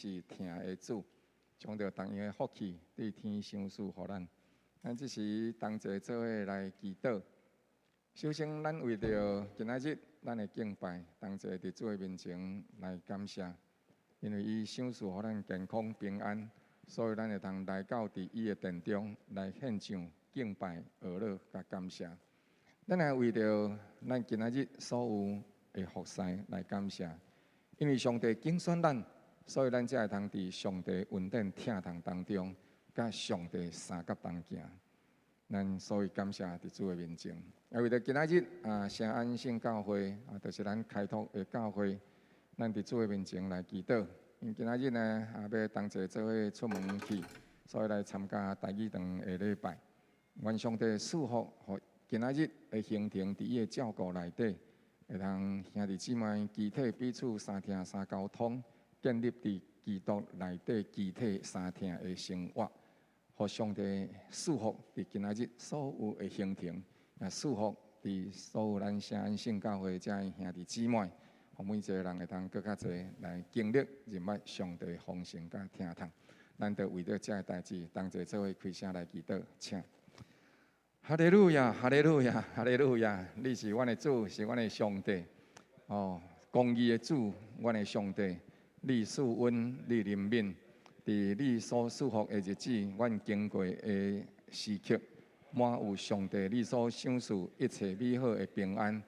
是疼的主，將著同樣的福氣對天賞賜予咱。咱這時同齊做伙來祈禱。首先，咱為著今仔日咱的敬拜，同齊佇主的面前來感謝，因為伊賞賜予咱健康平安，所以咱會通來到佇伊的殿中來獻上敬拜、呵咾佮感謝。咱來為著咱今仔日所有的服侍來感謝，因為上帝揀選咱，所以咱才會通佇上帝恩典疼痛當中，佮上帝相佮同行。咱所以感謝佇主的面前。啊，為著今仔日啊，聖安聖教會啊，就是咱開拓的教會，咱佇主的面前來祈禱。因今仔日呢，啊，欲同齊做伙出門去，所以來參加台語堂的禮拜。願上帝賜福，予今仔日的行程佇伊的照顧內底，會通兄弟姊妹肢體彼此相疼相交通，建立佇基督內底肢體相疼的生活。予上帝賜福佇今仔日所有的行程，也賜福佇所有咱聖安聖教會遮兄弟姊妹，予每一個人會通閣較濟來經歷認捌上帝豐盛佮疼痛。咱就為著這个代誌，同齊做伙開聲來祈禱，請。哈利路亞，哈利路亞，哈利路亞！你是阮的主，是阮的上帝。哦，公義的主，阮的上帝，你賜恩，你憐憫。佇你所賜福的日子，阮經過的時刻，滿有上帝你所賞賜一切美好的平安。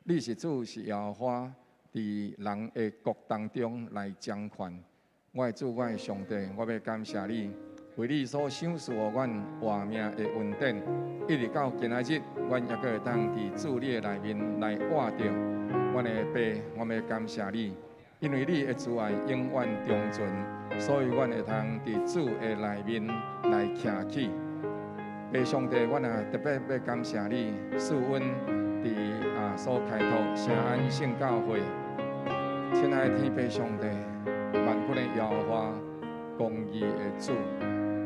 你是主，是耶和華，佇人的國當中來掌權。我的主，我的上帝，我欲感謝你，為你所賞賜予阮活命的恩典，一直到今仔日，阮猶閣會當佇主你的內面來活著。阮的爸，我欲感謝你，因為你的慈愛永遠長存，所以阮會通佇主的內面來徛起。爸上帝，阮也特別欲感謝你，賜阮佇啊所開拓聖安聖教會。親愛的天父上帝，萬軍的耶和華，公義的主，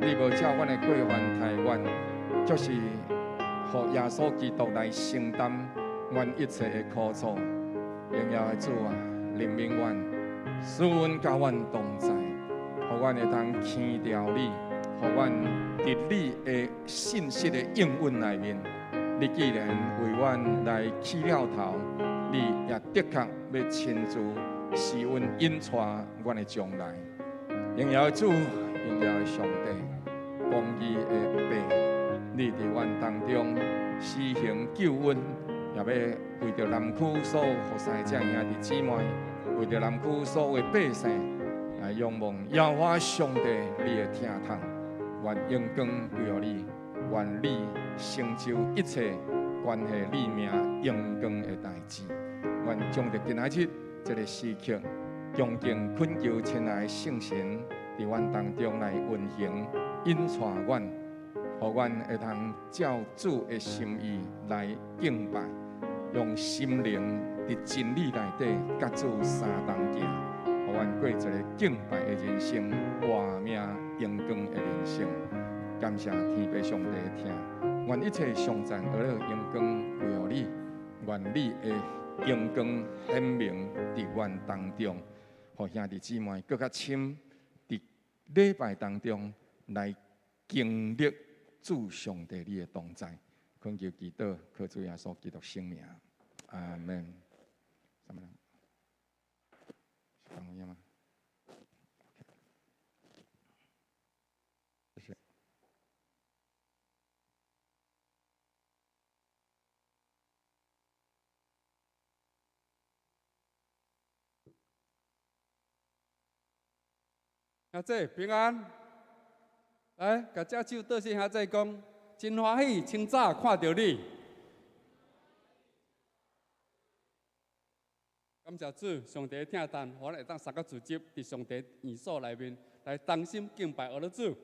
你無照阮的過犯待阮，卻是予耶穌基督來承擔阮一切的苦楚。榮耀的主啊，憐憫阮，賜阮佮阮同在，予阮會通牽牢你，予阮佇你的信實的應允內面，你既然為阮來起了頭，你也的確欲親自施恩引帶阮的將來。榮耀的主，榮耀的上帝，公義的爸，你佇阮當中施行救恩，也欲為著南區所有服侍這兄弟姊妹，為著南區所有的百姓來仰望耶和華上帝你的疼痛，願榮光歸予你，願你成就一切關係你名榮光的代誌。願將著今仔日這个時刻，恭敬懇求親愛的聖神佇阮當中來運行，引帶阮，予阮會通照主的心意來敬拜，用心靈佇真理內底佮主相同行，予阮過一个敬拜的人生，活命榮光的人生。感謝天父上帝的疼，願一切頌讚呵咾榮光歸予你，願你的榮光顯明佇阮當中，予兄弟姊妹閣較深佇禮拜當中來經歷主上帝你的同在。懇求祈禱，靠主耶穌基督聖名，阿門。啥物人？是講嗎？謝謝。兄姊平安，來，共隻手倒勢兄姊講，真歡喜，清早看著你。感謝主，上帝疼咱，予咱會當三個組織佇上帝聖所內面來同心敬拜阿樂主。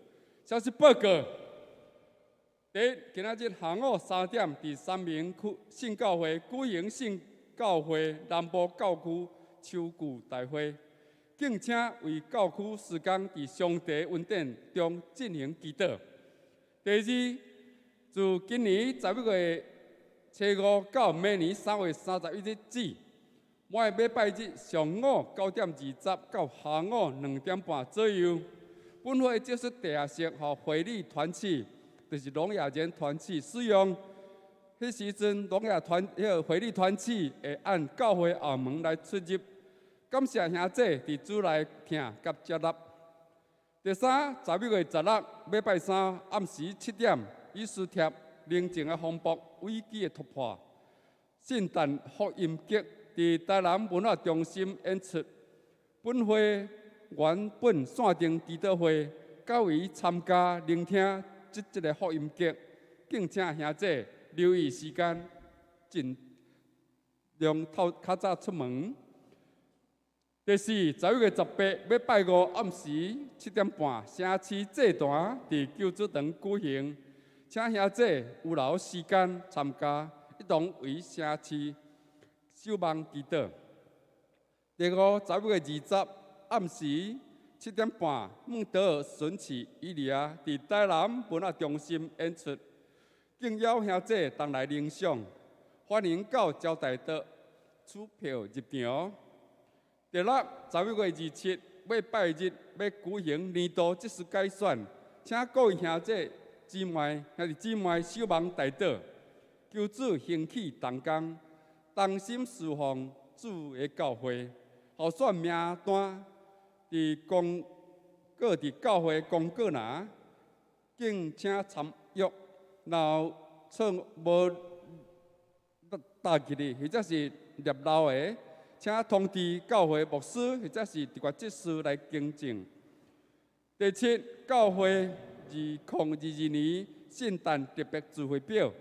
消息報告：第一，今仔日下午3點，佇三民區聖教會舉行聖教會南部教區秋季大會，敬請為教區事工佇上帝恩典中進行祈禱。第二，自今年11月初5到明年3月31日止，每禮拜日上午9點20到下午2點半左右。本會借出地下室，予回力團契，就是聾啞人團契使用。彼時陣，聾啞團彼个回力團契會按教會後門來出入。感謝兄弟佇主內疼佮接納。第三，11月16，禮拜三暗時7點，以斯帖寧靜的風暴危機的突破，聖誕福音劇佇台南文化中心演出。本會原本線頂祈禱會，較為參加聆聽這個福音劇，敬請兄弟留意時間，盡量透較早出門。第四，11月18，禮拜五暗時7點半，城市祭壇佇救主堂舉行，請兄弟有留時間參加，一同為城市守望祈禱。第五，11月20，暗時7點半，孟德爾神曲以利亞佇台南文化中心演出，敬邀兄弟同來欣賞，歡迎到招待桌取票入場。第六，11月27，禮拜日欲舉行年度執事改選，請各位兄弟姊妹、兄弟姊妹守望代禱，求主興起同工，同心侍奉主的教會。候選名單佇公告佇教會公告欄，敬請參閱。若有錯無答起哩，或者是捏漏的，請通知教會牧師或者是特別執事來更正。第七，教會2022年聖誕特別聚會表，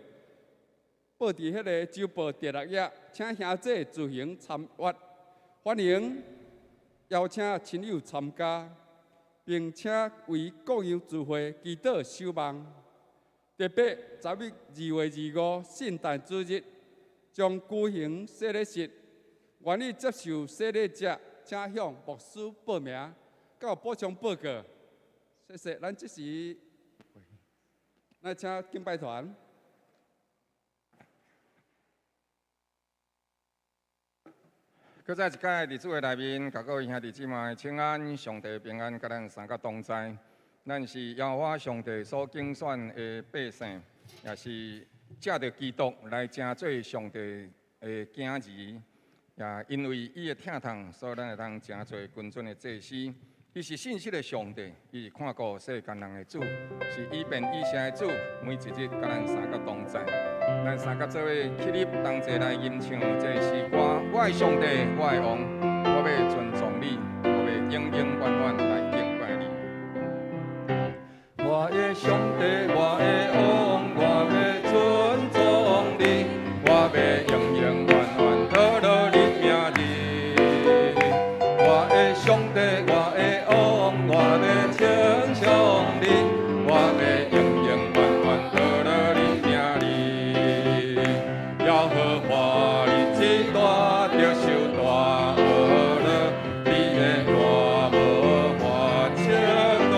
報佇彼个週報第六頁，請兄弟自行參閱。歡迎邀請親友參加，並請為各樣聚會祈禱守望。特別12月25聖誕主日將舉行洗禮式，願意接受洗禮者，請向牧師報名，佮補充報告。謝謝，咱這時，來請敬拜團。閣再一擺佇主的內面，共各位兄弟姊妹請安，上帝平安，佮咱三個同在。咱是耶和華上帝所揀選的百姓，也是藉著基督來成做上帝的囝兒。也因為伊的疼痛，所以咱會當成做君尊的祭司。伊是信實的上帝，伊是看顧世間人的主，是以便以成的主，每一日佮咱三個同在。咱三個做伙起立，同齊來吟唱這个詩歌。我的上帝，我的王，我欲尊崇你，我欲永永遠遠來敬拜你。我的上帝，我的王，我欲尊崇你，我欲永永遠遠討論你名字。我的上帝，我的王，我欲稱頌你，我欲永永遠遠討論你名字。耶和華你至大，得受大呵樂，你的大無法測度，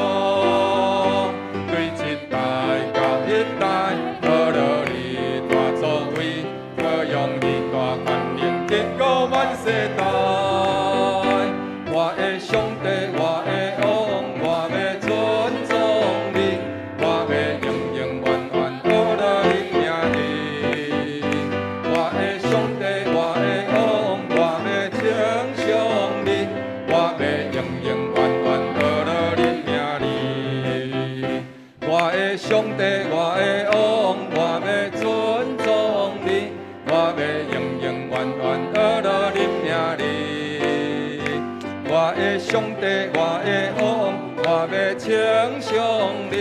對這代到彼代，呵樂你大作為，歌頌你大權能，直到萬世代。我的上帝，我的王，我欲尊崇你，我欲永永遠遠呵樂你名字。我的上帝，我的王，我欲稱頌你，我欲永永遠遠呵樂你名字。我的上帝，我的王，我欲尊崇你，我欲永永遠遠呵樂你名字。我的上帝，我的王，我欲稱頌你，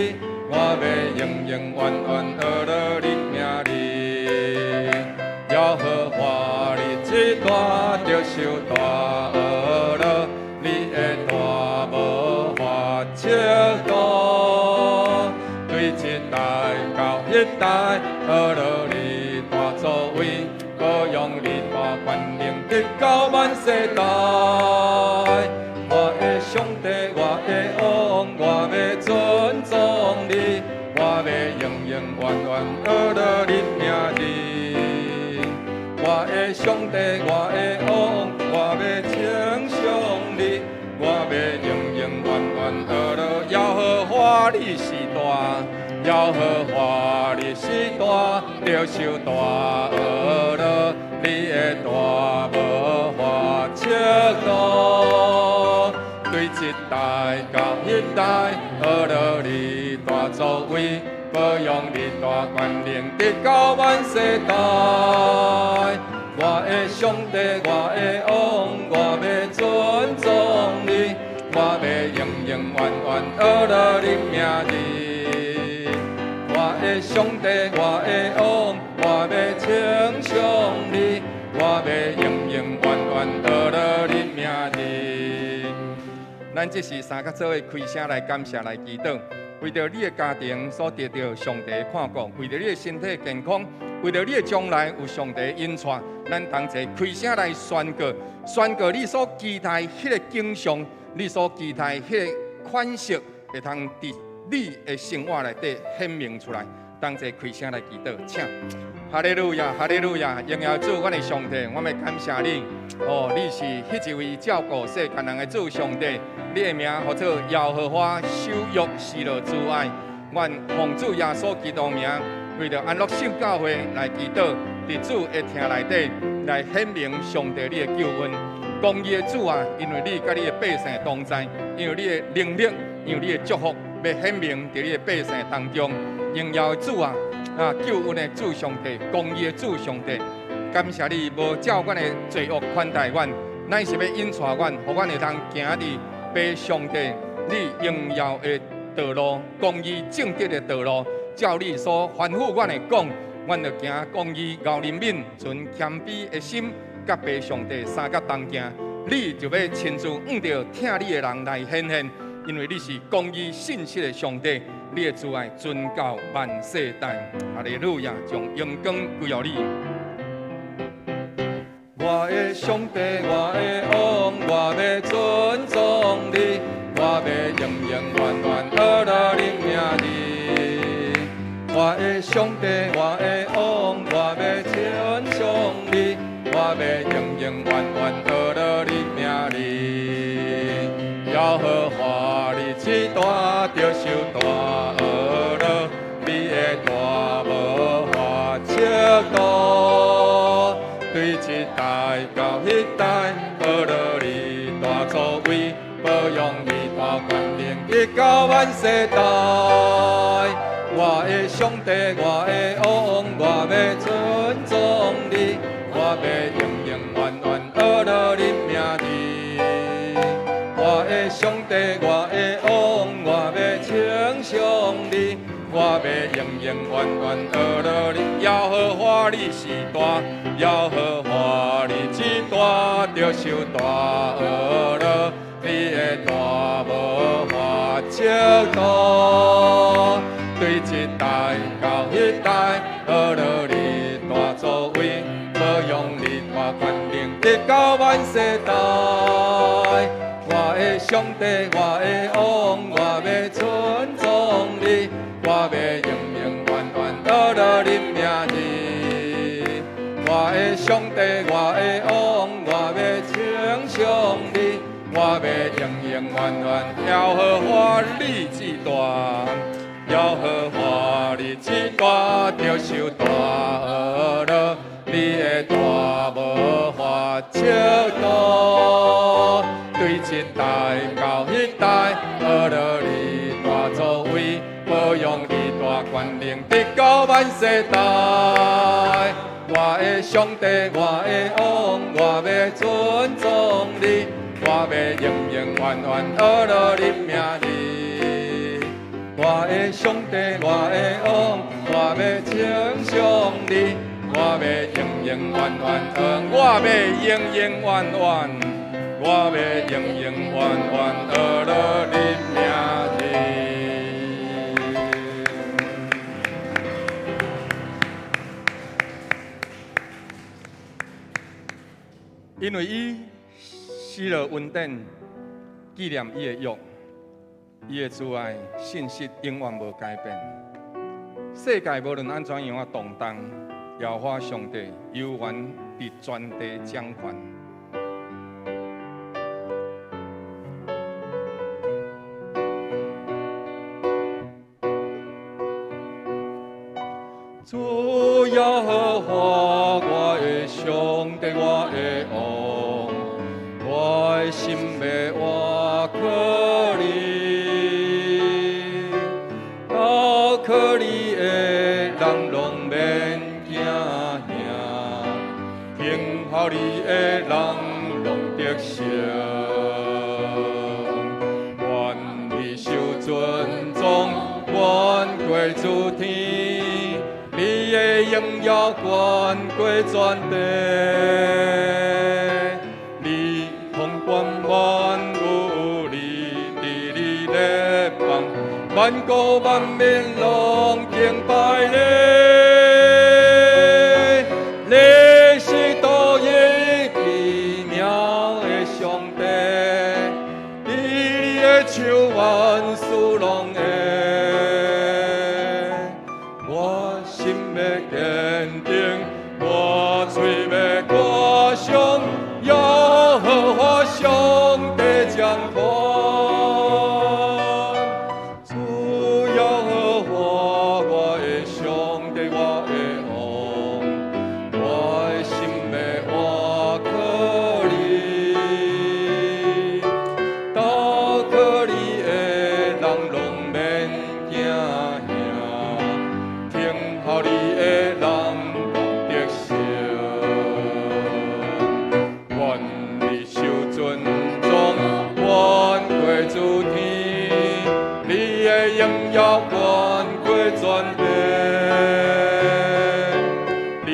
我欲永永遠遠呵樂你名字。耶和華你至大，得受大呵樂，你的大無法測度，對這代到彼代，呵樂你大作為，歌頌你大權能，直到萬世代。我的上帝，我的王，我欲尊崇你，我欲永永遠遠呵樂你名字。我的上帝，我的王，我和華你是大，耶和華你是大，著受大呵咾，你的大無法測度。對這代到彼代，呵咾你大作為，保養你大權能，直到萬世代。我的上帝，我的王，我欲尊崇你，我欲永永遠遠呵咾你名字。我的上帝，我的王，我欲稱頌你，我欲永永遠遠呵咾你名字。咱這時三佮做伙開聲來感謝來祈禱，為著你的家庭所得著上帝的看顧，為著你的身體健康，為著你的將來有上帝引帶，咱同齊開聲來宣告，宣告你所期待彼個景象，你所期待彼個款式，會通佇你的生活內底顯明出來。同齊開聲來祈禱，請。哈利路亞，哈利路亞，榮耀主，阮的上帝，我們感謝你。哦，你是彼一位照顧世間人的主上帝，你的名號做耶和華守約喜樂慈愛。願奉主耶穌基督名，為著安樂聖教會來祈禱，佇主的聽內底來顯明上帝你的救恩。公義的主啊，因為你佮你的百姓同在，因為你的能力，因為你的祝福，欲顯明佇你的百姓當中。榮耀的主啊，啊，救恩的主上帝，公義的主上帝，感謝你無照阮的罪惡款待阮，乃是欲引帶阮，予阮會通行佇父上帝你榮耀的道路，公義正直的道路，照你所吩咐阮的講，阮就行公義、饒憐憫、存謙卑的心，佮父上帝相佮同行，你就欲親自向著疼你的人來顯現，因為你是公義信實的上帝。你的慈愛存到萬世代，哈利路亞！將榮光歸予你。我的上帝，我的王，我欲尊崇你，我欲永永遠遠呵咾你名字。我的上帝，我的王，我欲稱頌你，我欲永永遠遠呵咾你名字。耶和華你至大，著受大呵咾，你的大無法測度。對這代到彼代，呵咾你大作為，保養你大權能，直到萬世代。我的上帝，我的王，我欲尊崇你，我欲永永遠遠呵咾你名字。我的上帝，我的王，我欲稱頌你，我欲永永遠遠呵咾你。耶和華你是大，耶和華你至大，著受大呵咾，你的大無法測度。對這代到彼代，呵咾你大作為，保養你大權能，直到萬世代。我的上帝，我的王，我欲尊崇你，我欲永永遠遠呵咾你名字。我的上帝，我的王，我欲稱頌你，我欲永永遠遠耶和華你至大，耶和華你至大，著受大呵咾，你的大無法測度。對這代到彼代，呵咾你大作為，保養你大權能，直到萬世代。我的上帝，我的王，我欲尊崇你，我欲永永遠遠呵咾你名字。我的上帝，我的王，我欲稱頌你，我欲永永遠遠呵，我欲永永遠遠。我欲永永遠遠呵咾你名字。因為伊施了恩典，紀念伊的約，伊的慈愛信實永遠無改變。世界無論按怎樣仔動盪，耶和華上帝猶原佇全地掌權。耶和華我的上帝，我的王，我的心欲倚靠你，投靠你的人攏免驚嚇，聽候你的人攏得勝。願你受尊榮，懸過諸天，你的榮耀懸過全地。你統管萬有，你佇你列邦，萬國萬民攏敬拜你。你是獨一奇妙的上帝，佇你的手萬事攏會。我心欲堅定，我喙欲歌頌，耶和華上帝掌權。主耶和華我的上帝，我的王，我的心欲倚靠你，投靠你的人攏免驚嚇，聽候你的人攏得勝。願你受尊榮，懸過諸天，你的榮耀懸過全地。你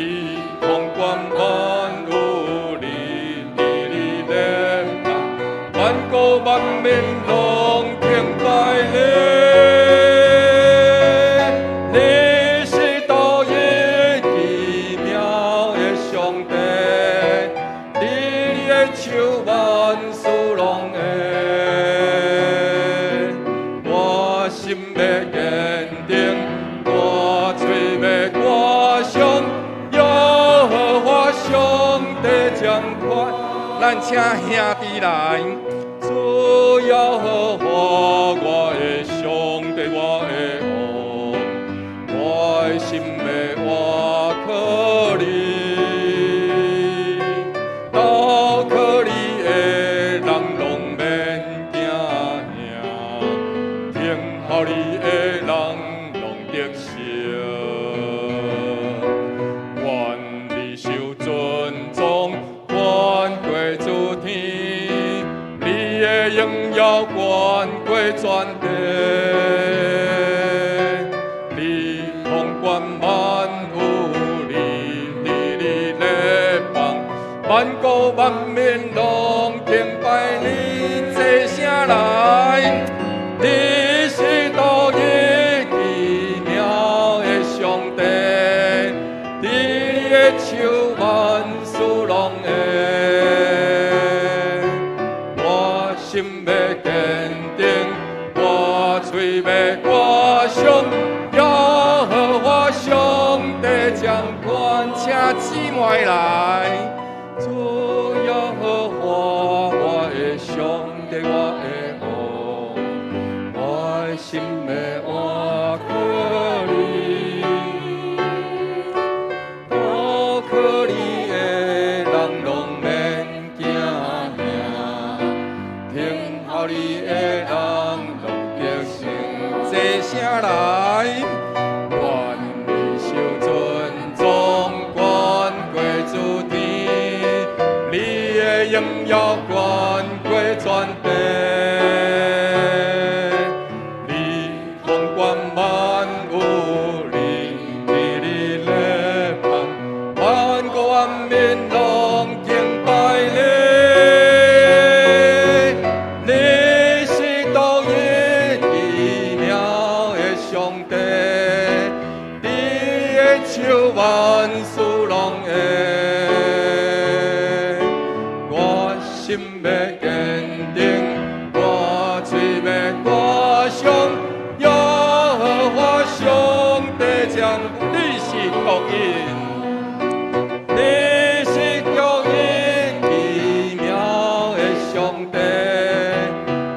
統管萬有，你佇你列邦，萬國萬民攏敬拜你。你是獨一奇妙的上帝，佇你的手萬事攏會。我心欲堅定，我喙欲歌頌，耶和華上帝掌權。咱請兄弟來。主耶和華我的上帝，我的王，我的心欲倚靠你，投靠你的人攏免驚嚇，聽候你的人攏得勝。願你受尊榮，懸過諸天，你的榮耀懸過全地。你統管萬有，你佇你列邦，萬國萬民攏敬拜你，齊聲來。你是獨一奇妙的上帝，佇你的手萬事攏會。我心欲堅定，我喙欲歌頌，耶和華上帝掌權，請姊妹來。主耶和華我的上帝，我的王，我的心欲倚靠你，投靠你的人攏免驚嚇，聽候你的人攏得勝。齊聲來。願你受尊榮，懸過諸天，你的榮耀懸過全地。你統管萬有，你佇你列邦，萬國萬民攏敬拜你。你是獨一奇妙的上帝，佇你的手萬事攏會。我心欲堅定，我喙欲歌頌，耶和華上帝掌，你是獨一，你是獨一奇妙的上帝，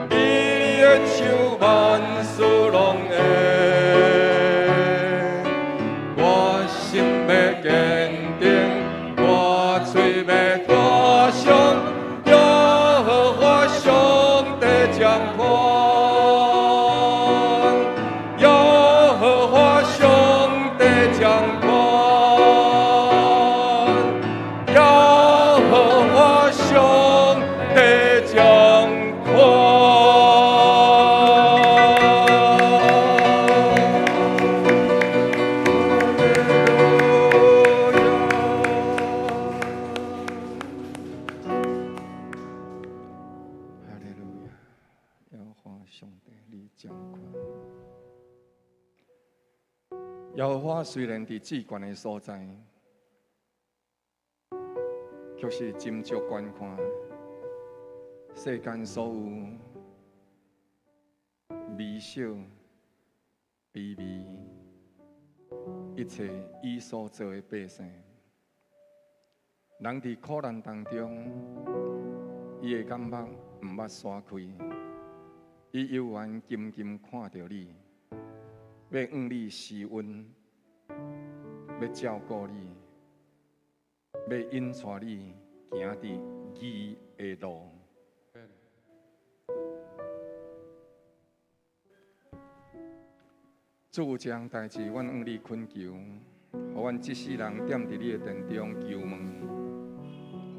佇你的手萬事攏會。我心欲堅掌權。耶和華雖然佇至懸的所在，卻是斟酌觀看世間所有微小、卑微一切伊所造的百姓。人佇苦難當中，伊的眼目毋捌徙開，伊猶原緊緊看著你，欲向你施恩，欲照顧你，欲引帶你行佇義的路。主，有一項代誌，阮向你懇求，予阮這世人踮佇你的殿中求問，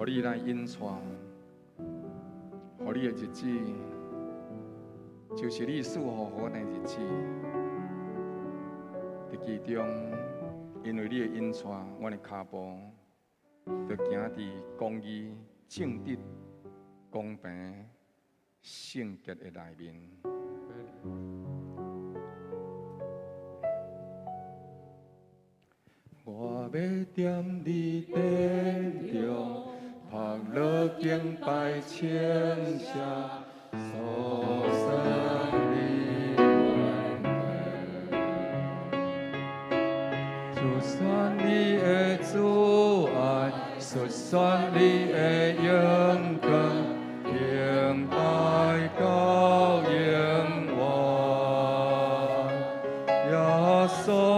予你來引帶，予你的日子，就是你賜予予阮的日子。佇其中，因為你的引帶，阮的跤步就行佇公義、正直、公平、聖潔的內面。我欲踮你殿中，曝落敬拜稱謝，訴說你恩典，述說你的慈愛，述說你的榮光，敬拜到永遠，耶穌。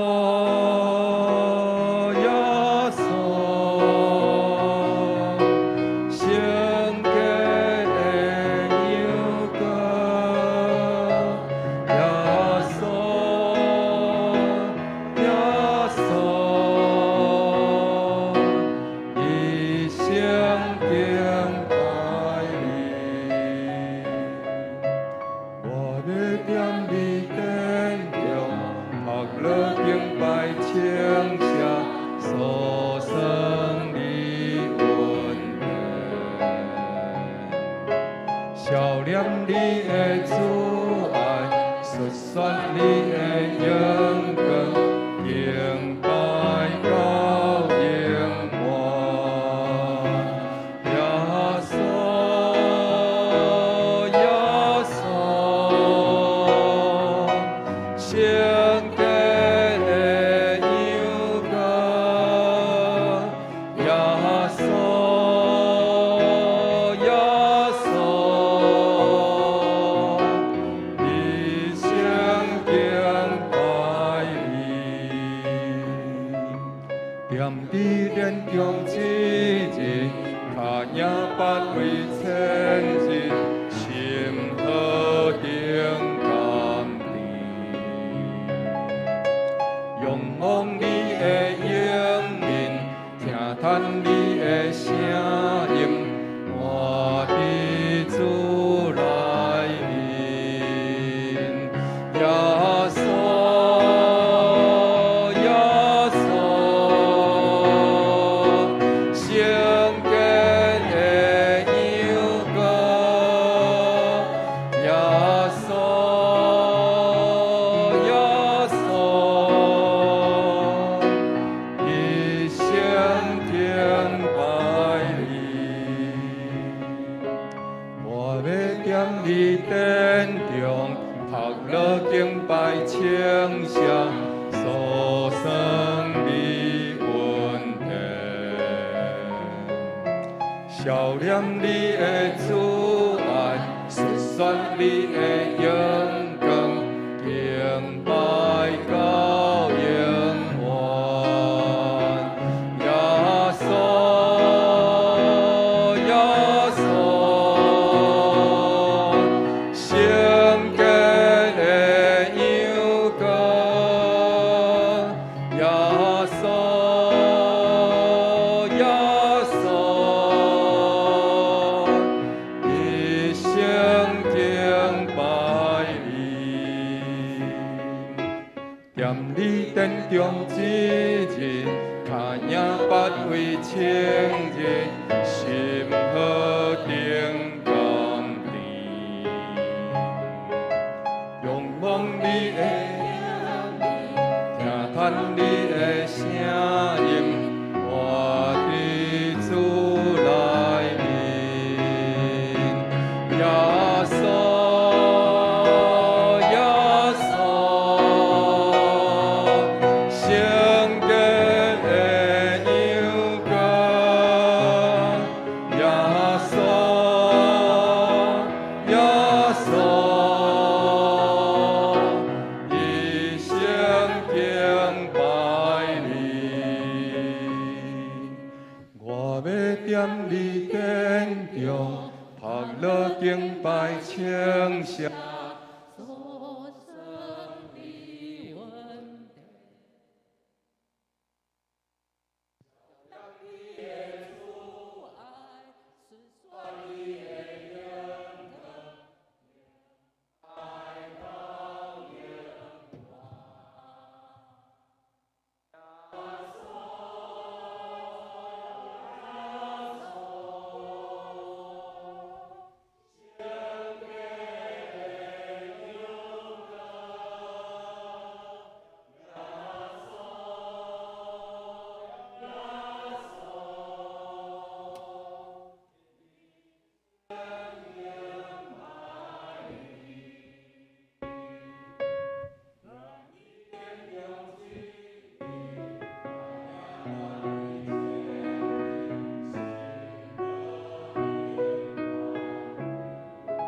望你的聽嘆你的聲音，活佇主內面。耶穌，耶穌，聖潔的羊羔。耶穌，耶穌，一生敬拜你。我欲踮你殿中，拍鑼敬拜稱謝。所生的恩典。你的慈愛是算你的恩德，愛到永遠。耶穌，耶穌，聖潔的羊羔。耶穌，耶穌，一生敬拜你。願你殿中旨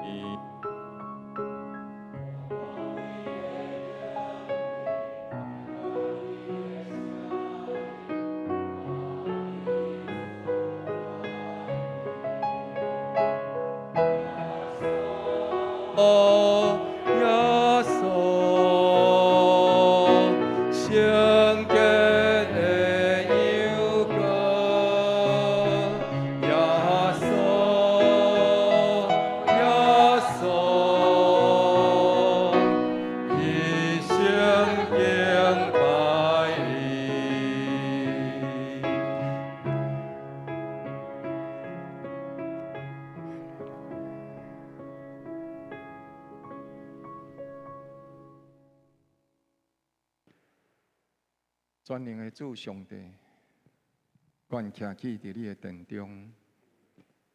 意，帶領一切新的耶穌，聖潔的羊羔。耶穌，耶穌，一生敬拜你。全能的主上帝，阮徛起佇你的殿中，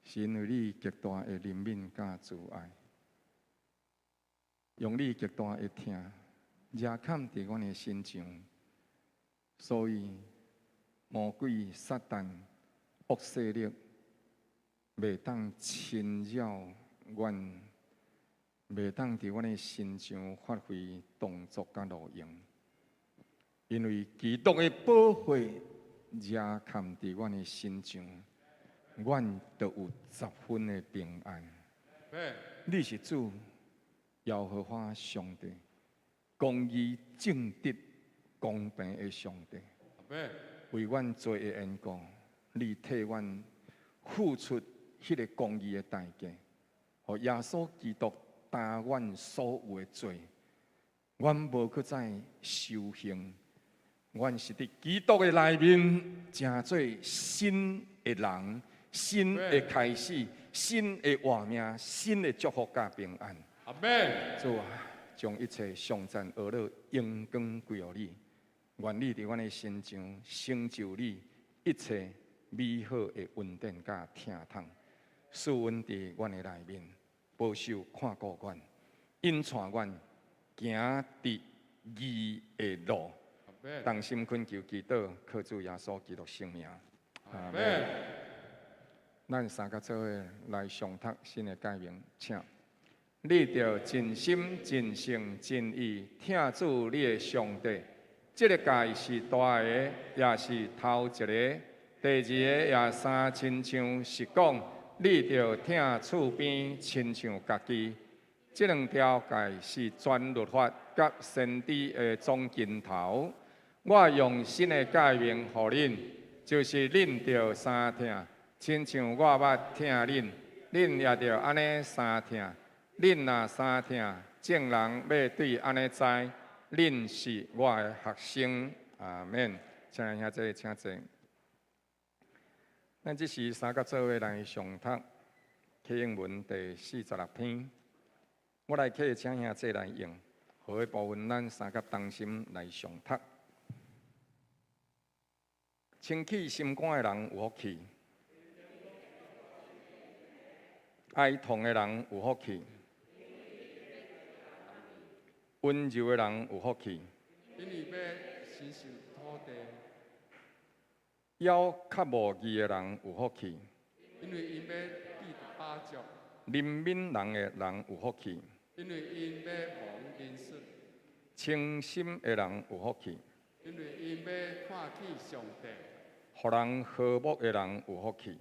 是因為你極大的憐憫佮慈愛，用你極大的疼壓崁佇阮的身上，所以魔鬼撒旦惡勢力袂當侵擾阮，袂當佇阮的身上發揮動作佮路用。因為基督的寶血壓崁佇阮的身上，阮就有十分的平安。你是主耶和華上帝，公義正直公平的上帝。為阮罪的緣故，你替阮付出彼个公義的代價，予耶穌基督擔阮所有的罪，阮無閣再受刑。阮是佇基督的內面，成做新的人，新的開始，新的活命，新的祝福佮平安。阿門。主啊，將一切頌讚、呵咾、榮光歸予你。願你佇阮的身上成就你一切美好的恩典佮疼痛，賜阮佇阮的內面保守看顧阮，引帶阮行佇義的路。同心懇求祈禱，靠主耶穌基督聖名。阿門。咱三个做伙來誦讀新的誡命，請。你著盡心、盡性、盡意疼主你的上帝。這个誡是大个，也是頭一個。第二个也相親像，是講你著疼厝邊親像家己。這兩條誡是全律法佮先知的總根頭。我用新的誡命予恁，就是恁著相疼，親像我捌疼恁，恁也著按呢相疼。恁若相疼，眾人欲對按呢知，恁是我的學生。阿門。請兄弟請坐。咱這時三个做伙來誦讀啟應文第46篇。我來客請兄弟來用，予好的部分，咱三佮同心來誦讀。清氣心肝的人有福氣，哀痛的人有福氣，溫柔的人有福氣，因為欲承受土地；腰較無義的人有福氣，因為𪜶欲得著飽足；憐憫人的人有福氣，因為𪜶欲蒙憐恤；清心的人有福氣，因為𪜶欲看見上帝；予人和睦的人有福氣，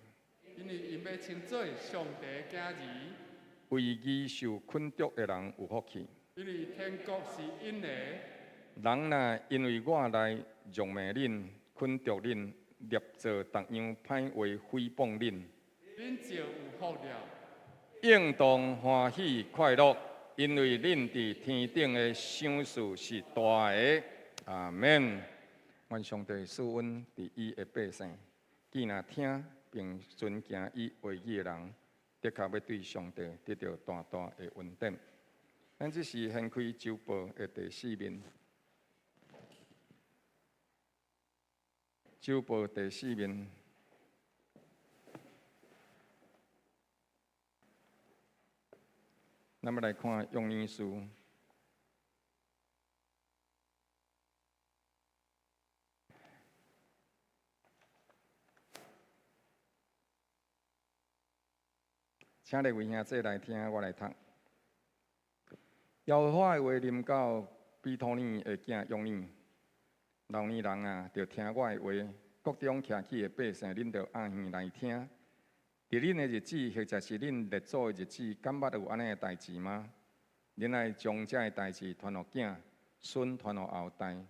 因為𪜶欲稱做上帝囝兒；為義受捆束的人有福氣。因為天國是𪜶的。人若因為我來辱罵恁、捆束恁、捏造各樣歹話誹謗恁，恁就有福了。應當歡喜快樂，因為恁佇天頂的賞賜是大的。阿們。願上帝賜恩佇伊的百姓，既若聽並遵行伊話語的人，的確欲對上帝得著大大的恩典。咱這是掀開週報的第四面，週報第四面，咱欲來看約尼書。請列位兄弟來聽我來讀。耶和華的話臨到比托尼的囝約尼，老年人啊，著聽我的話；國中徛起的百姓，恁著掩耳來聽。佇恁的日子，或者是恁列祖的日子，敢捌有按呢的代誌嗎？恁愛將這个代誌傳予囝孫，傳予後代。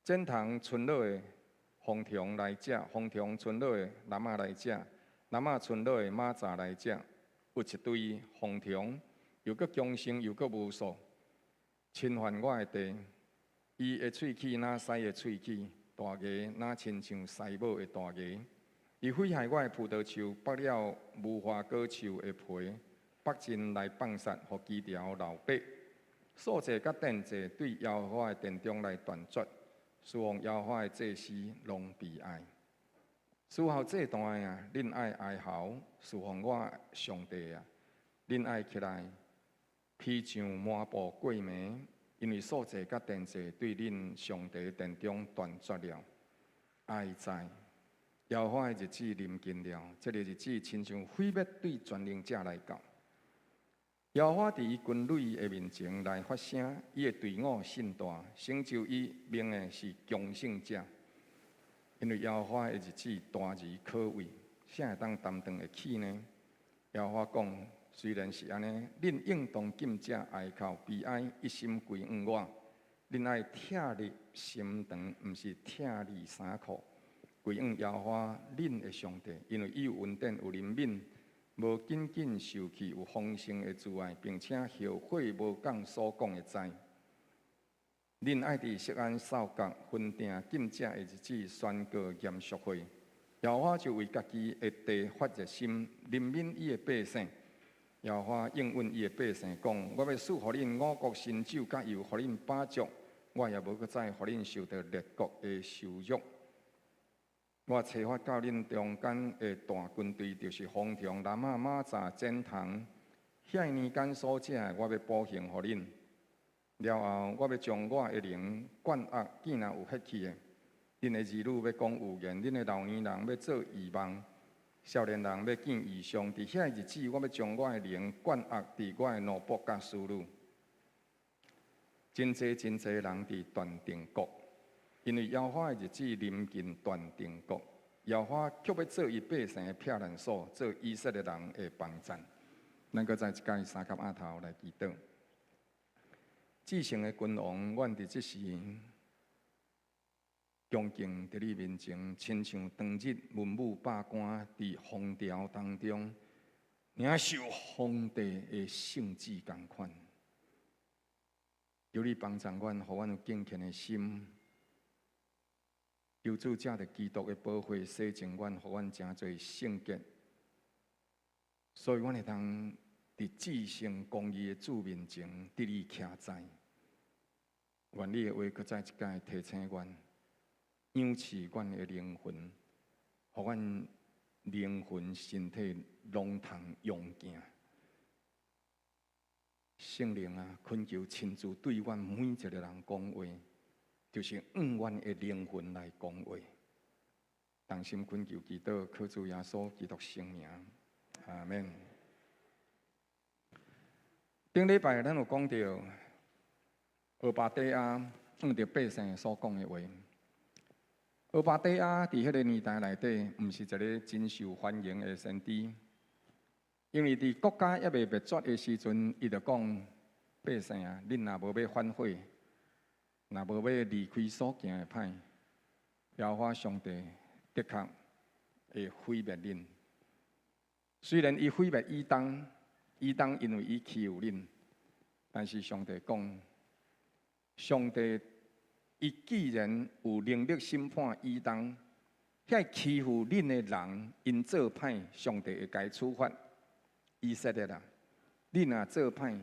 剪蟲賰老的蝗蟲來食，蝗蟲賰老的蜊仔來食，蜊仔賰老的螞蚱來食。有一隊蝗蟲，又閣強盛又閣無數，侵犯我的地。伊的喙齒若獅的喙齒，大牙若親像獅母的大牙。伊毀害我的葡萄樹，剝了無花果樹的皮，北盡來放殺，予枝條流白。素祭佮奠祭對耶和華的殿中來斷絕，侍奉耶和華的祭司攏悲哀。侍候祭壇的啊，恁愛哀嚎；侍奉我上帝啊，恁愛起來披上麻布過暝，因為素祭佮奠祭對恁上帝殿中斷絕了。哀哉！耶和華的日子臨近了，這个日子親像毀滅對全能者來到。耶和華佇伊軍旅的面前來發聲，伊的隊伍甚大，成就伊命的是強盛者。因為耶和華的日子大而可畏，誰會當擔當會起呢？耶和華講：雖然是按呢，恁應當禁食、哀哭、悲哀，一心歸向我。恁愛拆裂心腸，毋是拆裂衫褲，歸向耶和華恁的上帝，因為伊有恩典、有憐憫，無緊緊受氣，有豐盛的慈愛，並且後悔無講所講的災。恁愛佇錫安掃角分定禁食的日子，宣告嚴肅會。耶和華就為家己的地發熱心，憐憫伊的百姓。耶和華應允伊的百姓講：我欲賜予恁五穀新酒，佮油，予恁飽足。我也無閣再予恁受著列國的羞辱。我差發到恁中間的大軍隊，就是蝗蟲、蜊仔、螞蚱、剪蟲，遐年間所食的，我欲補還予恁。了後，我欲將我的靈灌壓見若有血氣的，恁的兒女欲講預言，恁的老年人欲做異夢，少年人欲見異象。佇遐日子，我欲將我的靈灌壓佇我的奴僕佮使女。真濟真濟人佇斷定國，因為耶和華的日子臨近斷定國，耶和華卻欲做伊百姓的避難所，做以色列人的幫贊。咱閣再一擺三磕額頭來祈禱。至聖的君王，阮佇這時恭敬佇你面前，親像當日文武百官佇皇朝當中領受皇帝的聖旨仝款。求你幫助阮，予阮有敬虔的心。求主藉著基督的寶血洗淨阮，予阮成做聖潔。所以阮會當佇至聖公義的主面前，佇你徛在。願你的話閣再一擺提醒阮，養飼阮的靈魂，予阮靈魂身體攏通勇健。聖靈啊，懇求親自對阮每一個人講話，就是向阮的靈魂來講話。同心懇求祈禱，靠主耶穌基督聖名，阿門。頂禮拜咱有講著俄巴底亞向著百姓所講的話。俄巴底亞佇彼个年代內底，毋是一个真受歡迎的先知，因為佇國家猶未滅絕的時陣，伊就講百姓啊，恁若無欲反悔，若無欲離開所行的歹，耶和華上帝的確會毀滅恁。雖然伊毀滅以東，以東因為伊欺負恁，但是上帝講，上帝伊既然有能力審判以東，遐欺負恁的人，𪜶做歹，上帝會共伊處罰。以色列啊，你若做歹，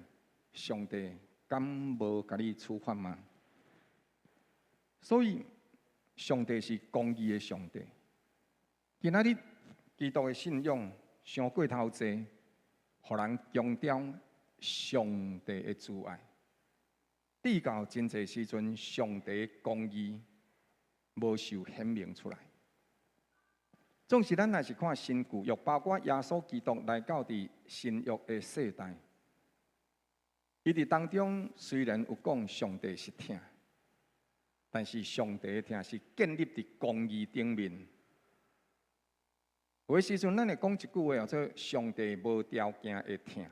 上帝敢無共你處罰嗎？所以，上帝是公義的上帝。今仔日基督的信仰傷過頭濟，予人強調上帝的慈愛。至到真濟時陣，上帝公義無受顯明出來。總是咱若是看新舊約，包括耶穌基督來到佇新約的世代，伊佇當中雖然有講上帝是疼，但是上帝的疼是建立佇公義頂面。有的時陣，咱會講一句話，叫做上帝無條件的疼。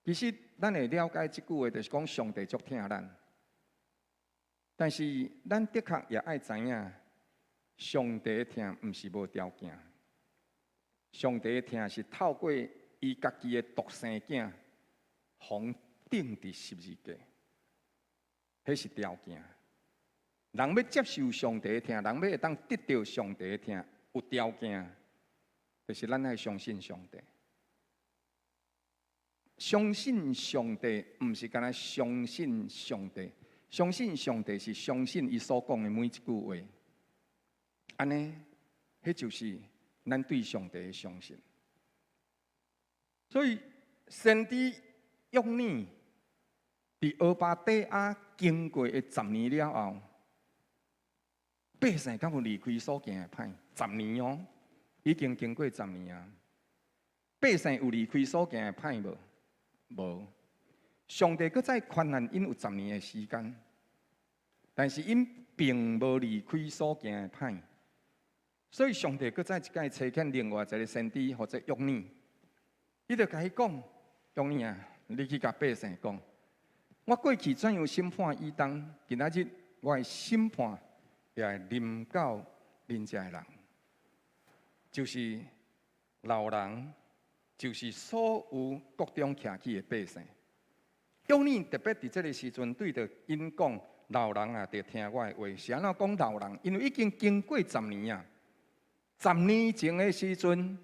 其實，咱會了解這句話，就是講上帝足疼咱。但是，咱的確也愛知影，上帝的疼毋是無條件。上帝的疼是透過伊家己的獨生囝，予釘佇十字架，彼是條件。人欲接受上帝的疼，人欲會當得著上帝的疼，有條件，就是咱愛相信上帝。相信上帝，毋是干焦相信上帝。相信上帝是相信伊所講的每一句話。按呢，彼就是咱對上帝的相信。所以，先知約尼佇俄巴底亞經過的十年了後，百姓敢有離開所行的歹？十年哦，已經經過十年啊。百姓有離開所行的歹無？無。上帝閣再寬限𪜶有十年的時間，但是𪜶並無離開所行的歹，所以上帝閣再一擺差遣另外一个先知，號做約尼，伊就共伊講：約尼啊，你去共百姓講，我過去怎樣審判以東，今仔日我的審判也會臨到恁遮的人，就是老人，就是所有國中徛起的百姓。約尼特別佇這个時陣對著𪜶講：老人啊，著聽我的話。是按怎講老人？因為已經經過十年啊。十年前的時陣，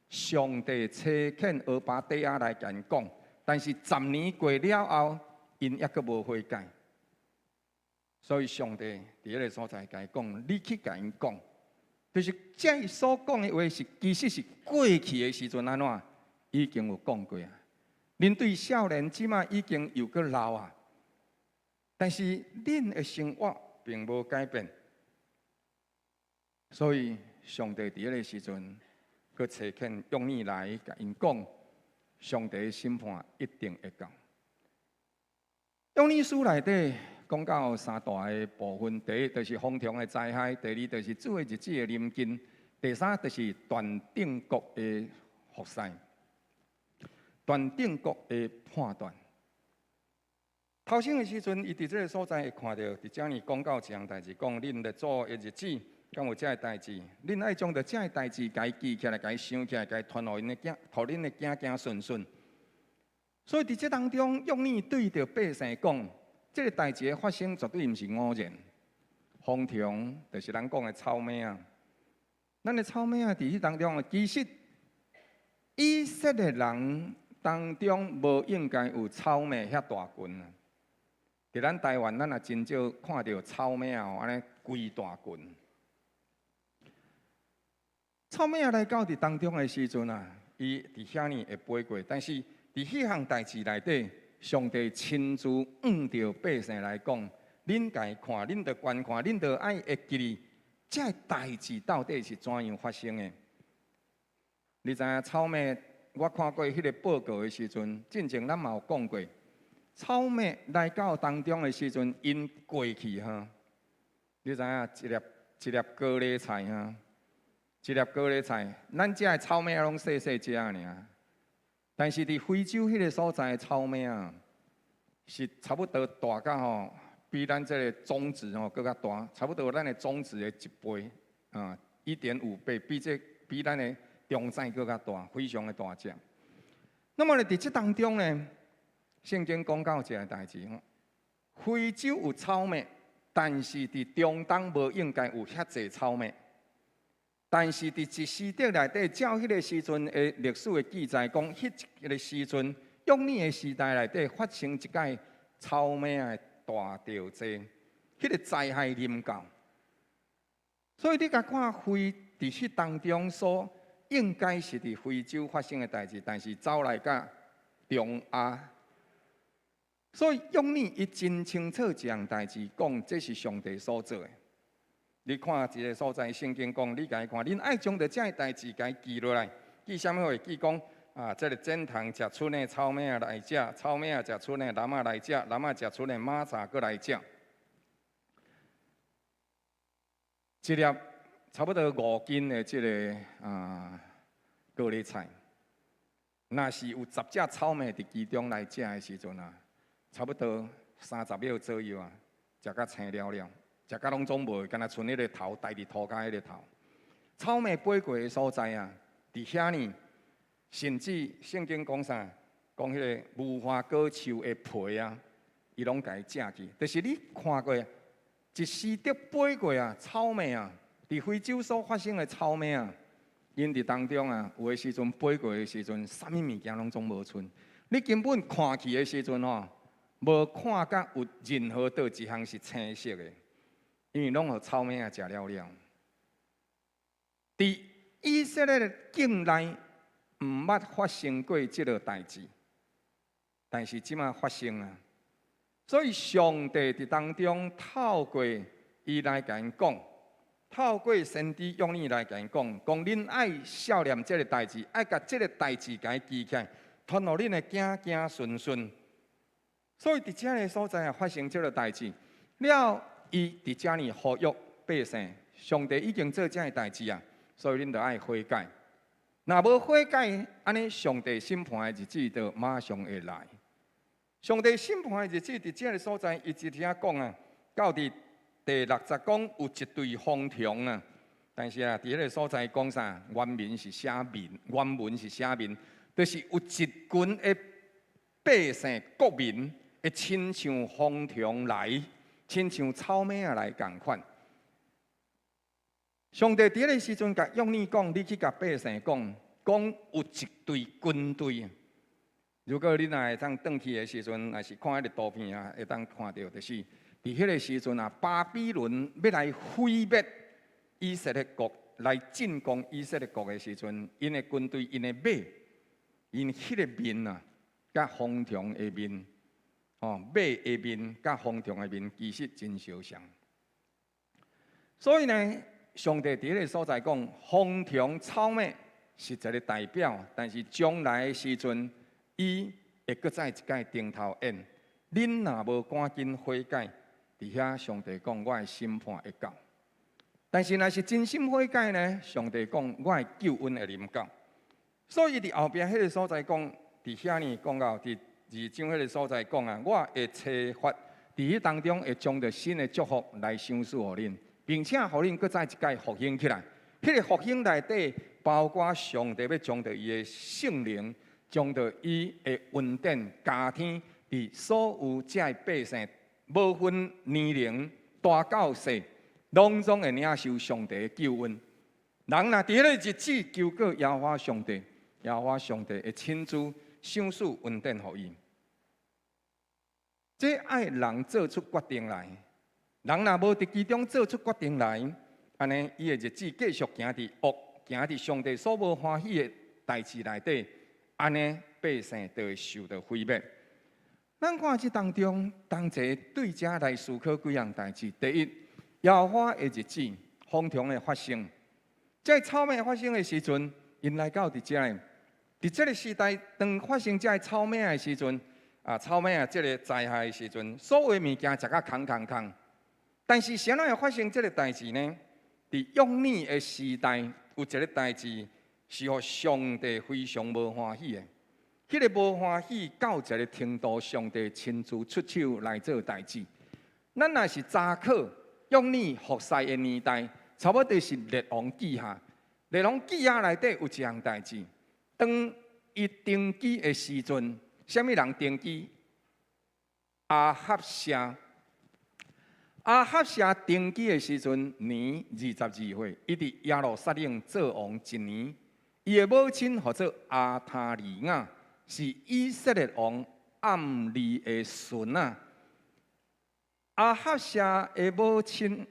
上帝差遣俄巴底亞來共𪜶講，但是十年過了後，𪜶猶閣無悔改。所以上帝佇彼个所在共伊講：你去共𪜶講，就是這所講的話是其實是過去的時陣按怎已經有講過啊。恁對少年這馬已經又閣老啊，但是恁的生活並無改變，所以上帝佇彼个時陣，閣差遣約尼來共𪜶講，上帝的審判一定會到。約尼書內底講到三大的部分，第一就是風蟲的災害，第二就是主的日子的臨近，第三就是斷定國的服侍。斷定國的判斷。頭先的時陣，伊佇這个所在會看著，佇遮爾講到一項代誌，講恁的主的日子，敢有這个代誌？恁愛將著這个代誌，共伊記起來，共伊想起來，共伊傳予𪜶的囝，予恁的囝囝孫孫。所以佇這當中，約尼對著百姓講，這个代誌的發生絕對毋是偶然。風蟲就是咱講的草蜢仔，咱的草蜢仔佇彼當中，其實以色列人當中無應該有草蜢遐大群啊，佇咱台灣，咱也真少看著草馬吼，按呢規大群。草馬來到佇當中的時陣啊，伊佇遐爾會飛過，但是佇彼項代誌內底，上帝親自向著百姓來講：恁共伊看，恁著觀看，恁著愛會記得，這个代誌到底是怎樣發生的？你知影草馬？我看過彼个報告的時陣，進前咱嘛有講過，草馬來到當中的時陣，𪜶過去哈，你知影一粒一粒高麗菜哈，一粒高麗菜，咱食的草馬攏細細隻爾，但是佇非洲彼个所在的草馬啊，是差不多大甲吼，比咱這個中指吼閣較大，差不多咱的中指的一倍啊，1.5倍，比咱的中指閣較大，非常的大隻。那麼咧，佇這當中呢，聖經講到一个代誌吼，非洲有草馬，但是佇中東無應該有遐濟草馬。但是佇一時代內底，照彼个時陣的歷史的記載講，彼一个時陣，約尼的時代內底發生一擺草馬的大著災，彼个災害臨到。所以你共看非佇彼當中所應該是佇非洲發生的代誌，但是走來到中亞。所以約尼伊真清楚一項代誌，講這是上帝所做的。你看一個所在，聖經講，你共伊看，恁愛將著這个代誌共伊記落來，記啥物貨？記講啊，這个剪蟲食春的草馬來食，草馬食春的蚋仔來食，蚋仔食春的螞蚱閣來食。一粒差不多5斤的這个高麗菜，若是有10隻草馬佇其中來食的時陣啊，差不多30秒左右啊，食甲青了了。食甲攏總無，干焦賰彼个頭，呆佇塗跤彼个頭。草馬飛過的所在啊，佇遐呢，甚至聖經講啥？講彼个無花果樹的皮啊，伊攏共伊食去。就是你看過，一時得飛過啊，草馬啊，佇非洲所發生的草馬啊，𪜶佇當中啊，有的時陣飛過的時陣，啥物物件攏總無賰。你根本看去的時陣吼，無看甲有任何佗一項是青色的。因為攏予草馬仔食了了。佇以色列境內，毋捌發生過這个代誌，但是這馬發生啊。所以上帝佇當中透過伊來共𪜶講，透過先知約尼來共𪜶講，講恁愛數念這个代誌，愛共這个代誌共伊記起來，傳予恁的囝囝孫孫。所以佇這个所在啊，發生這个代誌了。伊佇遮爾呼籲百姓，上帝已經做這个代誌啊，所以恁著愛悔改。若無悔改，按呢上帝審判的日子就馬上會來。上帝審判的日子佇這个所在，伊直聽講啊，到佇第六節講有一隊蝗蟲啊，但是啊，佇彼个所在講啥？原文是寫民，原文是寫民，就是有一群的百姓國民會親像蝗蟲來。親像草馬仔來仝款。上帝佇彼个時陣，共約尼講：你去共百姓講，講有一隊軍隊。如果你若會當轉去的時陣，若是看彼個圖片啊，會當看著，就是佇彼个時陣啊，巴比倫欲來毀滅以色列國，來進攻以色列國的時陣，𪜶的軍隊，𪜶的馬，𪜶彼个面啊，佮蝗蟲的面。哦，馬的面佮蝗蟲的面其實真相像，所以呢，上帝佇彼个所在講，蝗蟲草馬是一个代表，但是將來的時陣，伊會閣再一擺重頭演。恁若無趕緊悔改，佇遐上帝講，我的審判會到。但是若是真心悔改呢，上帝講，我的救恩會臨到。所以佇後壁彼个所在講，佇遐呢講到佇二章彼个所在講啊，我會差發佇彼當中會將著新的祝福來賞賜予恁，並且予恁閣再一擺復興起來。彼个復興內底包括上帝欲將著伊的聖靈，將著伊的恩典加添佇所有這个百姓，無分年齡大到細，攏總會領受上帝的救恩。人若佇彼个日子求告耶和華上帝，耶和華上帝會親自賞賜恩典予伊。這愛人做出決定來。人若無佇其中做出決定來，按呢伊的日子繼續行佇惡，行佇上帝所無歡喜的代誌內底，按呢百姓就會受到毀滅。咱看這當中，同齊對這來思考幾項代誌。第一，耶和華的日子風蟲的發生，這草蜢發生的時陣，𪜶來到佇遮的，佇這个時代，當發生這个草蜢的時陣，啊，草蜢啊，這个災害的時陣，所有的物件食甲空空空。但是，啥物會發生這个代誌呢？佇約尼的時代，有一个代誌是予上帝非常無歡喜的。彼个無歡喜到一个程度，上帝親自出手來做代誌。咱若是查考約尼服侍的年代，差不多是列王紀下。列王紀下內底有一項代誌，當伊登基的時陣，啥物人登基？亞哈謝。亞哈謝登基的時陣，年22歲，伊佇耶路撒冷做王一年。伊的母親號做亞他利雅，是以色列王暗利的孫仔。亞哈謝的母親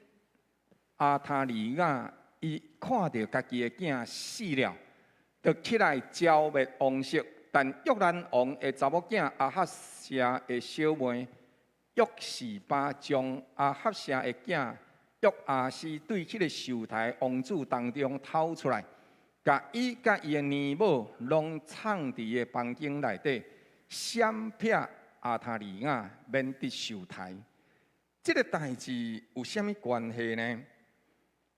亞他利雅，伊看著家己的囝死了，就起來剿滅王室。但約蘭王的查某囝亞哈謝的小妹約示巴將亞哈謝的囝約阿斯對彼个受刣王子當中偷出來，共伊佮伊的娘母攏藏佇伊的房間內底，閃避亞他利雅免得受刣。這个代誌有啥物關係呢？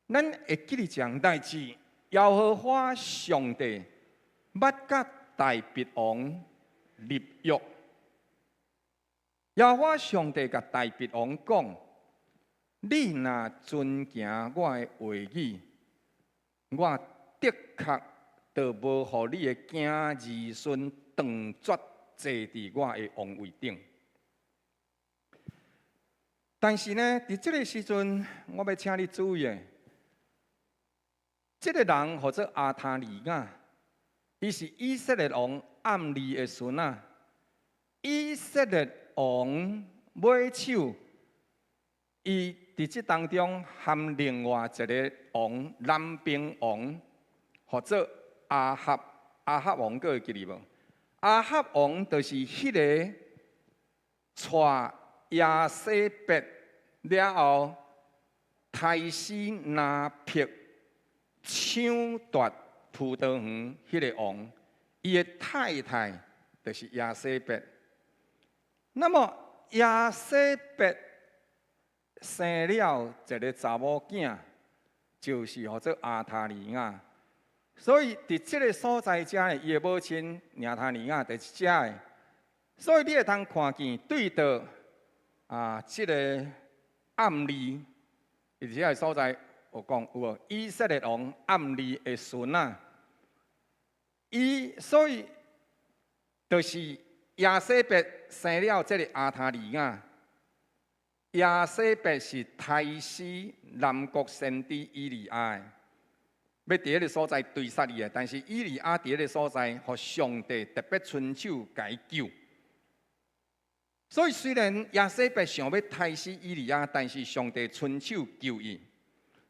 咱會記得一項代誌，耶和華上帝捌佮大衛王立約。耶和華上帝共大衛王講：你若遵行我的話語，我的確就無予你的囝兒孫斷絕坐佇我的王位頂。但是呢，佇這个時陣，我欲請你注意的，這个人號做亞他利雅，伊是以色列王暗利的孫仔。以色列王尾手，伊佇這當中含另外一个王，南邊王，號做亞哈。亞哈王，閣會記得無？亞哈王就是彼个娶耶洗別了後，刣死拿伯，搶奪葡萄園彼个王，伊的太太就是耶洗別。那麼耶洗別生了一个查某囝，就是號做亞他利雅。所以佇這个所在遮，伊的母親亞他利雅就是遮的。所以你會通看見對著啊，這个暗利，佇這个所在有講有無？以色列王暗利的孫仔，伊所以就是耶洗別生了這个亞他利雅。耶洗別是刣死南國先知以利亞的，欲佇彼个所在追殺伊的，但是以利亞佇彼个所在，予上帝特別伸手共伊救。所以雖然耶洗別想欲刣死以利亞，但是上帝伸手救伊。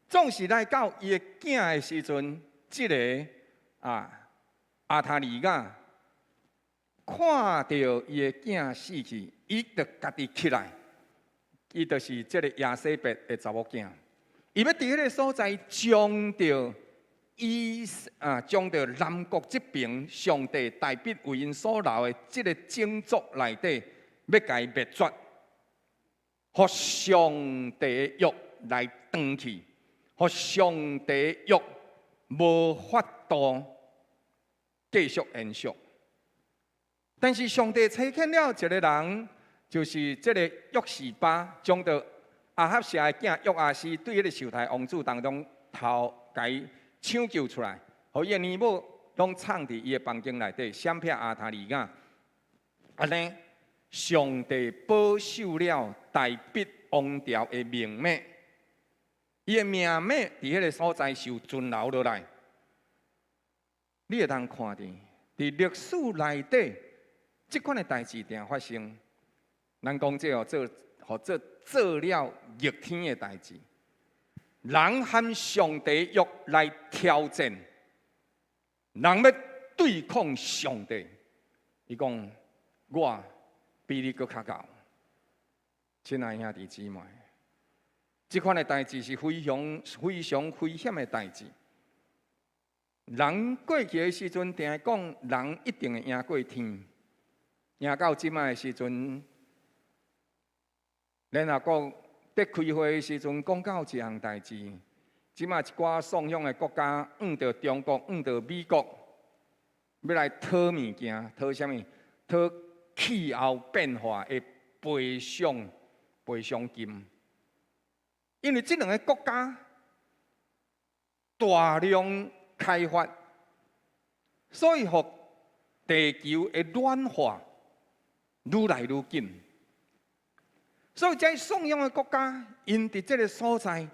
總是來到伊的囝的時陣，這个啊亞他利雅看著伊的囝死去，伊就家己起來，伊就是這个耶洗別的查某囝，伊欲佇彼个所在將著以啊將著南國這邊上帝大衛為𪜶所留的這个種族內底，欲共伊滅絕，予上帝的約來斷去，予上帝的約無法度繼續延續。但是上帝差遣了一个人，就是這个約示巴，將著亞哈謝的囝約阿斯對彼个受刣王子當中偷共伊搶救出來，予伊的娘母攏藏佇伊的房間內底，閃避亞他利雅。按呢，上帝保守了大衛王朝的命脈，伊的命脈佇彼个所在受存留落來。你會通看著，佇歷史內底，這款的代誌定發生。咱講這號做，號做做了逆天的代誌。人和上帝約來挑戰，人欲對抗上帝。伊講我比你閣較𠢕。親愛兄弟姊妹，這款的代誌是非常非常危險的代誌。人過去的時陣，定講人一定會贏過天，贏到這擺的時陣，聯合國佇開會的時陣講到一項代誌，這擺一寡創向的國家，向著中國，向著美國，欲來討物件，討啥物？討氣候變化的賠償賠償金，因為這兩个國家大量開發，所以予地球的暖化愈來愈緊。所以這創向的國家，𪜶佇這个所在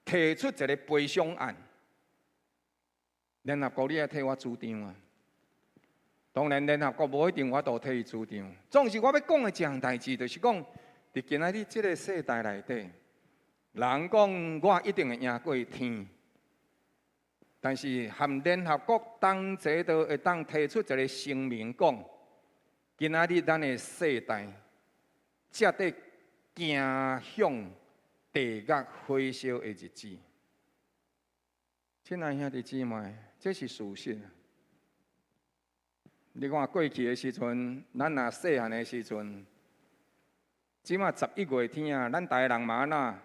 提出一个賠償案，聯合國你愛替我主張啊！當然聯合國無一定有法度替伊主張。總是我欲講的一項代誌，就是講佇今仔日這个世代內底，人講我一定會贏過天，但是和聯合國同齊都會當提出一个聲明，講今仔日咱的世代，正佇行向地獄火燒的日子。親愛兄弟姊妹，這是事實。你看過去的時陣，咱若細漢的時陣，這馬11月天啊，咱台人嘛按怎？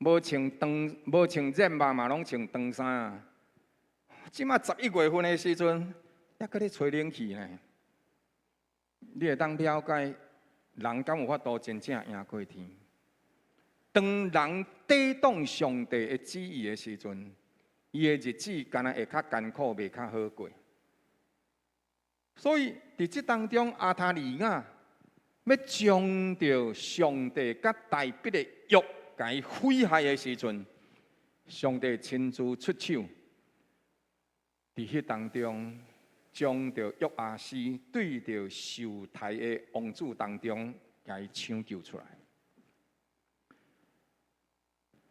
無穿長，無穿熱襪嘛，攏穿長衫啊。這馬11月份的時陣，猶閣咧吹冷氣呢。你會當了解，人敢有法度真正贏過天？當人抵擋上帝的旨意的時陣，伊的日子敢若會較艱苦，袂較好過。所以佇這當中，亞他利雅欲將著上帝佮大衛的約共伊毀害的時陣，上帝親自出手，佇彼當中將著約阿斯對著受刣的王子當中，共伊搶救出來。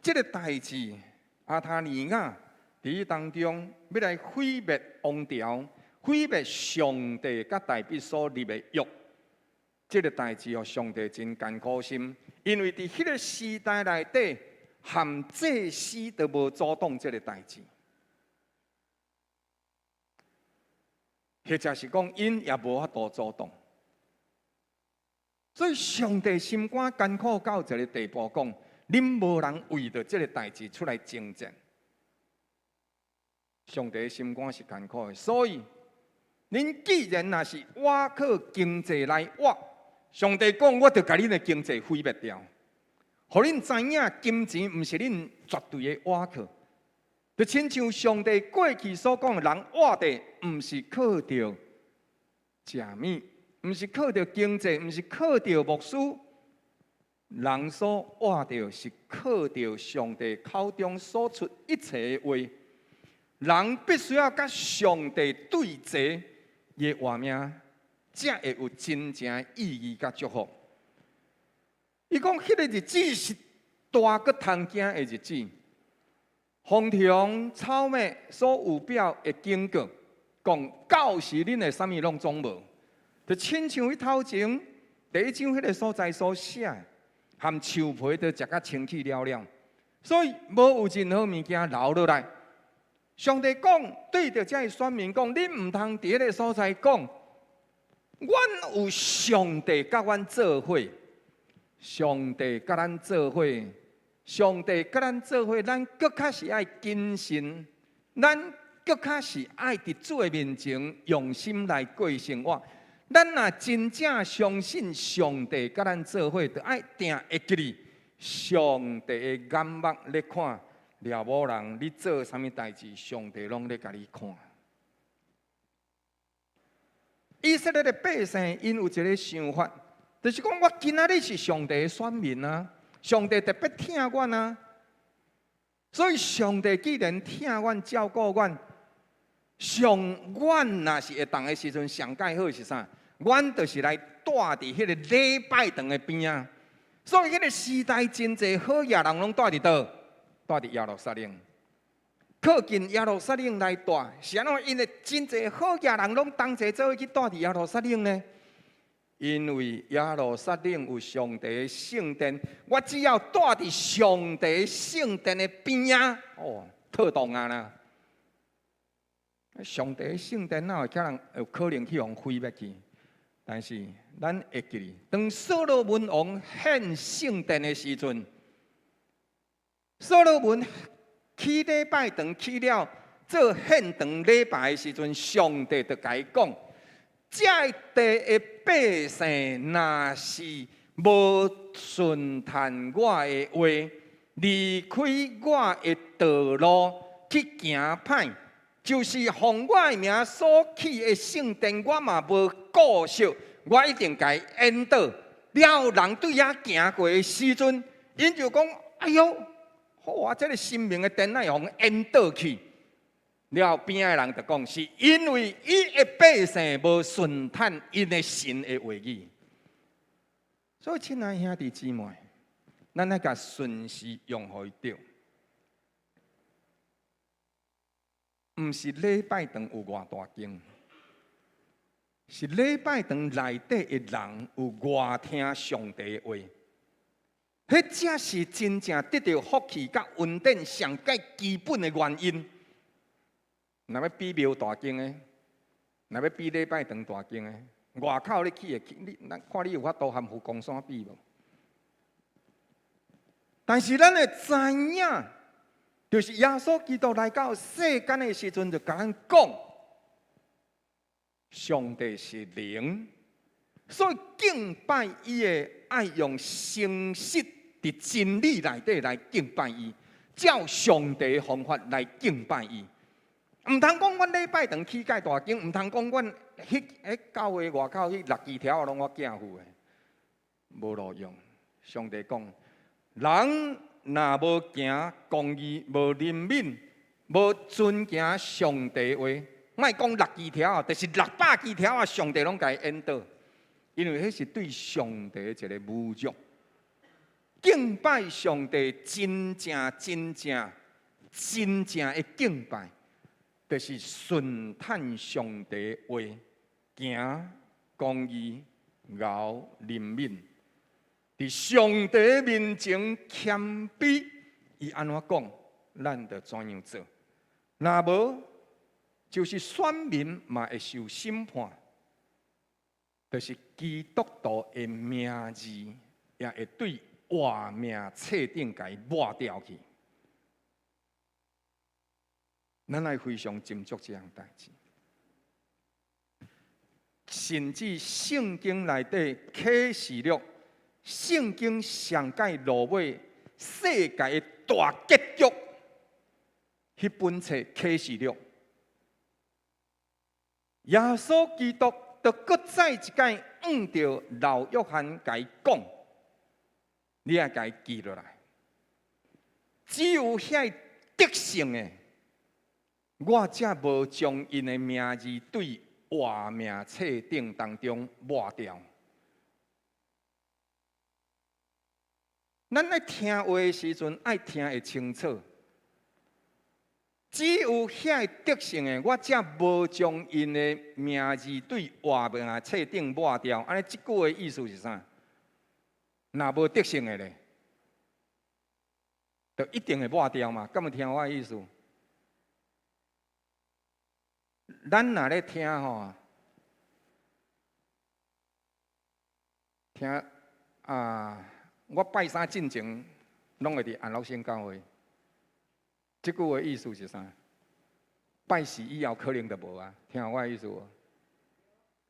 這个代誌，亞他利雅佇彼當中欲來毀滅王朝，毀滅上帝佮大衛所立的約。這个代誌予上帝真艱苦心，因為佇彼个時代內底，含祭司都無阻擋這个代誌，或者是講𪜶也無法度阻擋。所以上帝心肝艱苦到一个地步，講恁無人為著這个代誌出來征戰。上帝心肝是艱苦的，所以恁既然若是倚靠經濟來活，上帝講，我就共恁的經濟毀滅掉，予恁知影金錢毋是恁絕對的倚靠。就親像上帝過去所講的，人活的毋是靠著食物，毋是靠著經濟，毋是靠著牧師，人所活著是靠著上帝口中所出一切的話。人必須要佮上帝對齊，伊的活命才會有真正意義佮祝福。伊講，彼个日子是大閣通驚的日子，風蟲草木所有表的警告，講到時恁會啥物攏總無，就親像彼頭前第一章彼个所在所寫的，含樹皮都食甲清氣了了，所以無有任何物件留落來。上帝講，對著這个選民講，恁毋通佇彼个所在講，阮有上帝佮阮做伙，上帝佮咱做伙，上帝佮咱做伙，咱閣較是愛謹慎，咱閣較是愛佇主的面前用心來過生活。咱若真正相信上帝佮咱做伙，就愛定會記得上帝的眼目咧看。掠某人，你做啥物代誌，上帝攏咧共你看。以色列的百姓，𪜶有一个想法，就是講我今仔日是上帝的選民啊，上帝特別疼阮啊，所以上帝既然疼阮、照顧阮，上阮若是會當的時陣，上蓋好是啥？阮就是來住佇彼个禮拜堂的邊仔。所以彼個時代真濟好額人攏住佇佗？住佇耶路撒冷。靠近耶路撒冷來住，是按怎？因為真濟好額人攏同齊做伙去住佇耶路撒冷呢？因為耶路撒冷有上帝的聖殿，我只要住佇上帝聖殿的邊仔，哦，妥當啊啦！上帝聖殿哪會可能有可能去予毀滅去？但是咱會記得，當所羅門王獻聖殿的時陣，所羅門起禮拜堂起了做獻堂禮拜的時陣，上帝就共伊講：這地的百姓若是無順趁我的話，離開我的道路去行歹，就是奉我的名所起的聖殿，我嘛無顧惜，我一定共伊淹倒。了後人對遐行過的時陣，𪜶就講：哎喲，好啊！這个神明的殿哪會予淹倒去？了後邊仔的人就講，是因為伊的百姓無順趁𪜶的神的話語。所以，親愛兄弟姊妹，咱愛共順序用予伊對，毋是禮拜堂有偌大間，是禮拜堂內底的人有偌聽上帝的話。彼才是真正得著福氣佮恩典上蓋基本的原因。若欲比廟大間的，若欲比禮拜堂大間的，外口你去會去，你看你有法度和佛光山比無？但是咱會知影，就是耶穌基督來到世間的時陣，就共咱講，上帝是靈，所以敬拜伊的愛用誠實佇真理內底來敬拜伊，照上帝的方法來敬拜伊。毋通講阮禮拜堂起蓋大間，毋通講阮彼教會外口彼六支柱攏我寄付的，無路用。上帝講，人若無行公義、無憐憫、無遵行上帝話，莫講六支柱，就是600支柱啊，上帝攏共伊淹倒，因為彼是對上帝一個侮辱。敬拜上帝，真正、真正、真正的敬拜，就是順趁上帝話，行公義、饒憐憫，佇上帝面前謙卑，伊按怎講，咱就怎樣做。若無，就是選民嘛會受審判，就是基督徒的名字也會對活命冊頂共伊抹掉去。咱愛非常斟酌這項代誌，甚至聖經內底啟示錄，聖經上蓋落尾世界的大結局，彼本冊啟示錄，耶穌基督就閣再一擺向著老約翰共伊講，你愛共伊記落來，只有遐得勝的，我才無將𪜶的名字對活命冊頂當中抹掉。咱愛聽話的時陣，愛聽會清楚。只有遐得勝的，我才無將𪜶的名字對活命冊頂抹掉。按呢，這句話意思是啥？若無得勝的咧，就一定會抹掉嘛？敢有聽我的意思？咱若咧聽吼，聽啊！我拜三進前攏會佇安樂聖教會。這句話意思是啥？拜四以後可能就無啊，聽我的意思無？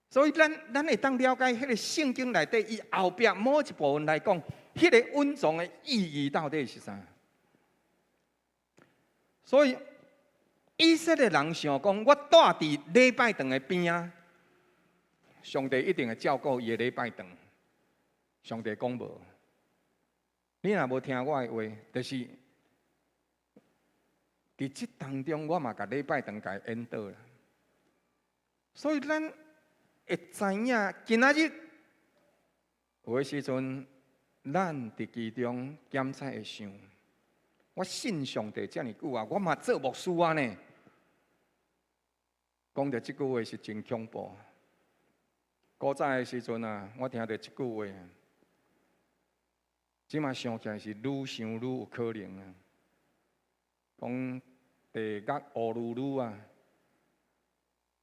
所以咱會當了解彼个聖經內底，伊後壁某一部分來講，彼个隱藏的意義到底是啥？所以以色列人想講，我住佇禮拜堂的邊仔，上帝一定會照顧伊的禮拜堂。上帝講無，你若無聽我的話，就是佇這當中，我嘛共禮拜堂共伊淹倒啦。所以咱會知影，今仔日有的時陣，咱佇其中檢查會想，我信上帝遮爾久啊，我嘛做牧師啊呢。講著這句話是真恐怖。古早的時陣啊，我聽著這句話，這馬想起來是愈想愈有可能啊。講地獄烏嚕嚕啊，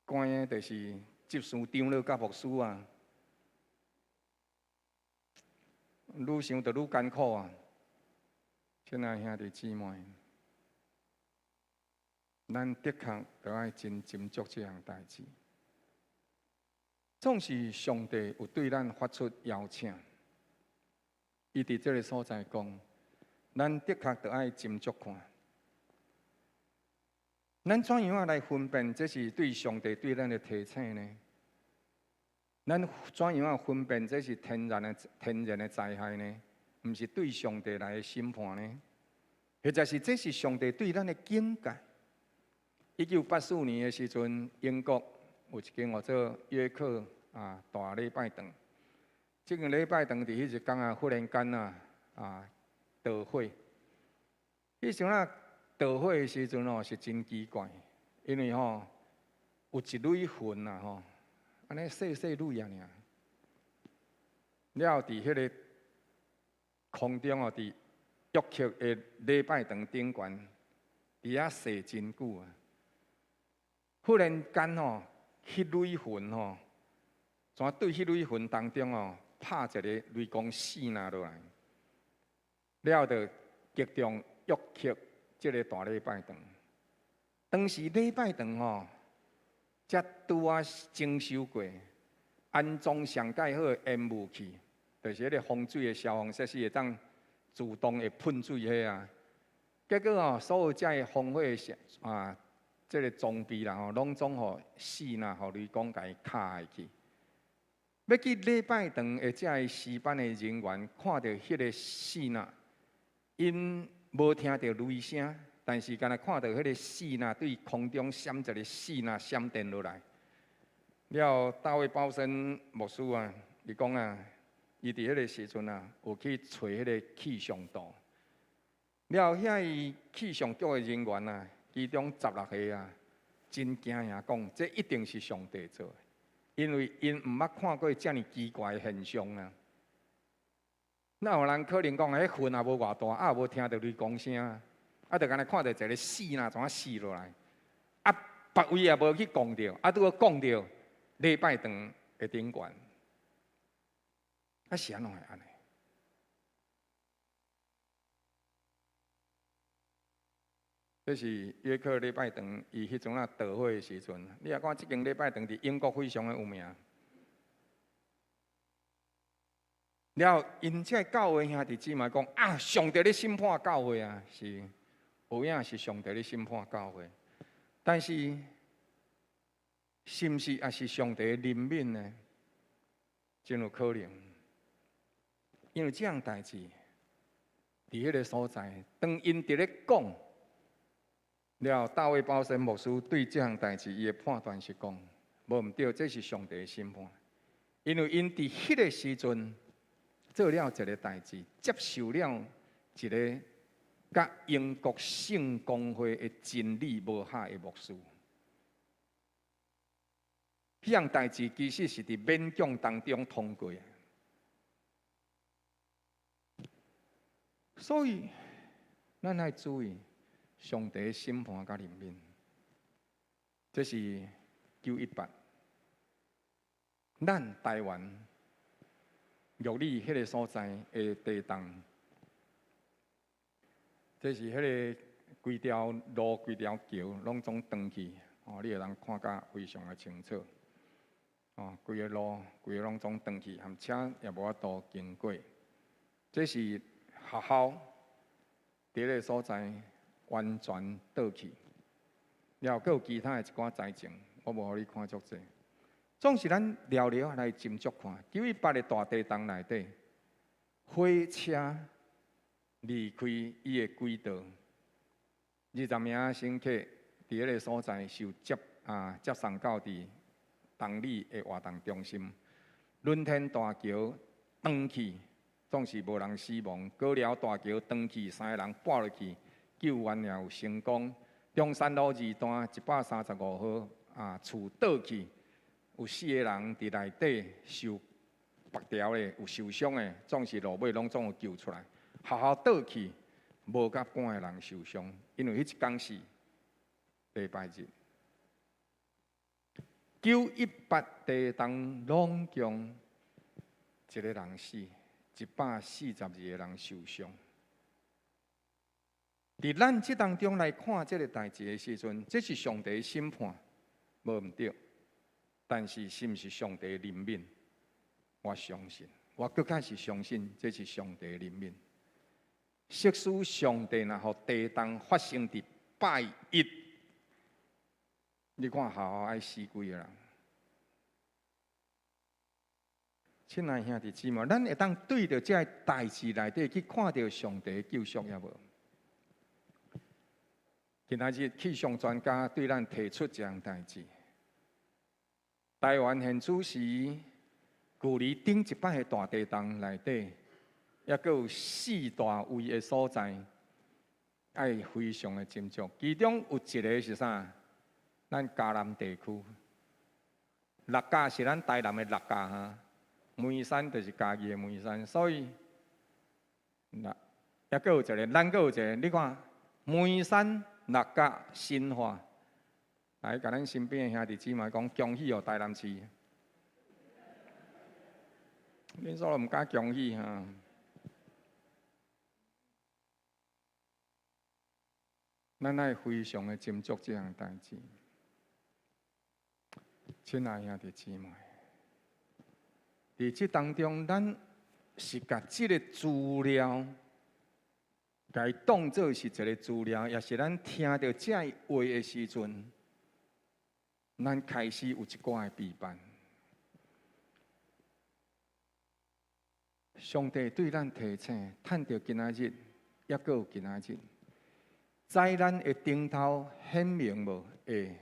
關的就是執事長老佮牧師啊，愈想就愈艱苦啊。親愛兄弟姊妹，咱的確著愛真斟酌這項代誌。總是上帝有對咱發出邀請，伊佇這个所在講，咱的確著愛斟酌看。咱怎樣仔來分辨這是對上帝對咱的提醒呢？咱怎樣仔分辨這是天然的災害呢？毋是對上帝來的審判呢？或者是這是上帝對咱的警戒？1984年的時陣，英國有一間叫做約克啊大禮拜堂。這間禮拜堂佇彼一工啊，忽然間啊著火。彼時陣啊著火的時陣哦，是真奇怪，因為吼有一蕊雲啊吼，按呢細細蕊仔爾。了佇彼个空中哦，佇約克的禮拜堂頂懸，佇遐踅真久啊。忽然間吼，彼蕊雲吼，怎對彼蕊雲當中哦，拍一個雷公四若落來，了就擊中約克這个大禮拜堂。當時禮拜堂吼，才拄仔整修過，安裝上蓋好的煙霧器，就是彼个防水的消防設施會當自動會噴水彼啊。結果吼，所有這个防火的啊，這个裝備啦吼，攏總予四若予雷公共伊敲去。欲去禮拜堂的這个詩班的人員看著彼个四若，𪜶無聽著雷聲，但是干焦看著彼个四若對空中閃一个四若閃電落來。了，大衛鮑森牧師啊，伊講啊，伊佇彼个時陣啊，有去揣彼个氣象圖。了，遐个氣象局的人員啊，其中16個啊，真驚訝講，這一定是上帝做的，因為𪜶毋捌看過遮爾奇怪的現象啊。哪有人可能講，彼雲也無偌大，啊也無聽著雷公聲，啊，就干焦看著一个四若怎仔四落來，啊，別位也無去摃著，啊，拄好摃著禮拜堂的頂懸，啊是按怎會按呢？這是約克禮拜堂，伊彼陣仔著火的時陣，你若看這間禮拜堂佇英國非常的有名。了，𪜶這个教會兄弟姊妹講啊，上帝咧審判教會啊，是有影是上帝咧審判教會，但是是毋是也是上帝的憐憫呢？真有可能，因為這項代誌佇彼个所在，當𪜶佇咧講。了，大衛鮑森牧師對這項代誌，伊的判斷是講，無毋對，這是上帝的審判，因為𪜶佇彼个時陣做了一个代誌，接受了一个佮英國聖公會的真理無合的牧師。彼項代誌其實是佇勉強當中通過的，所以咱愛注意。上帝審判佮憐憫，這是918。咱台灣玉里彼个所在的地動，這是彼个規條路、規條橋攏總斷去，哦，你會當看甲非常的清楚。哦，規个路、規个攏總斷去，含車也無法度經過。這是學校佇彼个所在。完全倒去，了，閣有其他的一寡災情，我無予你看足濟。總是咱寥寥來斟酌看，918的大地動內底，火車離開伊的軌道，20名乘客佇彼个所在受接啊接送到佇東里的活動中心，倫天大橋斷去，總是無人死亡。高寮大橋斷去，三个人跋落去，救援也有成功。中山路二段135號啊，厝倒去，有四个人佇內底受縛牢的，有受傷的，總是落尾攏總有救出來。學校倒去，無共款的人受傷，因為彼一工是禮拜日。918地動攏共一个人死，142个人受傷。佇咱這當中來看這个代誌的時陣，這是上帝審判，無毋對。但是是毋是上帝憐憫？我相信，我閣較是相信這是上帝憐憫。即使上帝若予地動發生佇拜一，你看學校愛死幾个人？親愛兄弟姊妹，咱會當對著這个代誌內底去看著上帝救贖抑無？今仔日氣象專家對咱提出這項代誌。台灣現此時距離頂一擺的大地動內底，抑閣有四大位的所在，愛非常的斟酌。其中有一个是啥？咱嘉南地區，六甲是咱台南的六甲哈，梅山就是嘉義的梅山，所以，那抑閣有一个，咱閣有一个，你看梅山、六甲、新化，來共咱身邊的兄弟姊妹講，恭喜哦，台南市。恁煞毋敢恭喜哈？咱愛非常的斟酌這項代誌。親愛兄弟姊妹，佇這當中，咱是共這個資料，共伊當做是一个資料，抑是咱聽著這个話的時陣，咱開始有一寡的批判。上帝對咱提醒，趁著今仔日，抑閣有今仔日，災難的頂頭顯明無？會。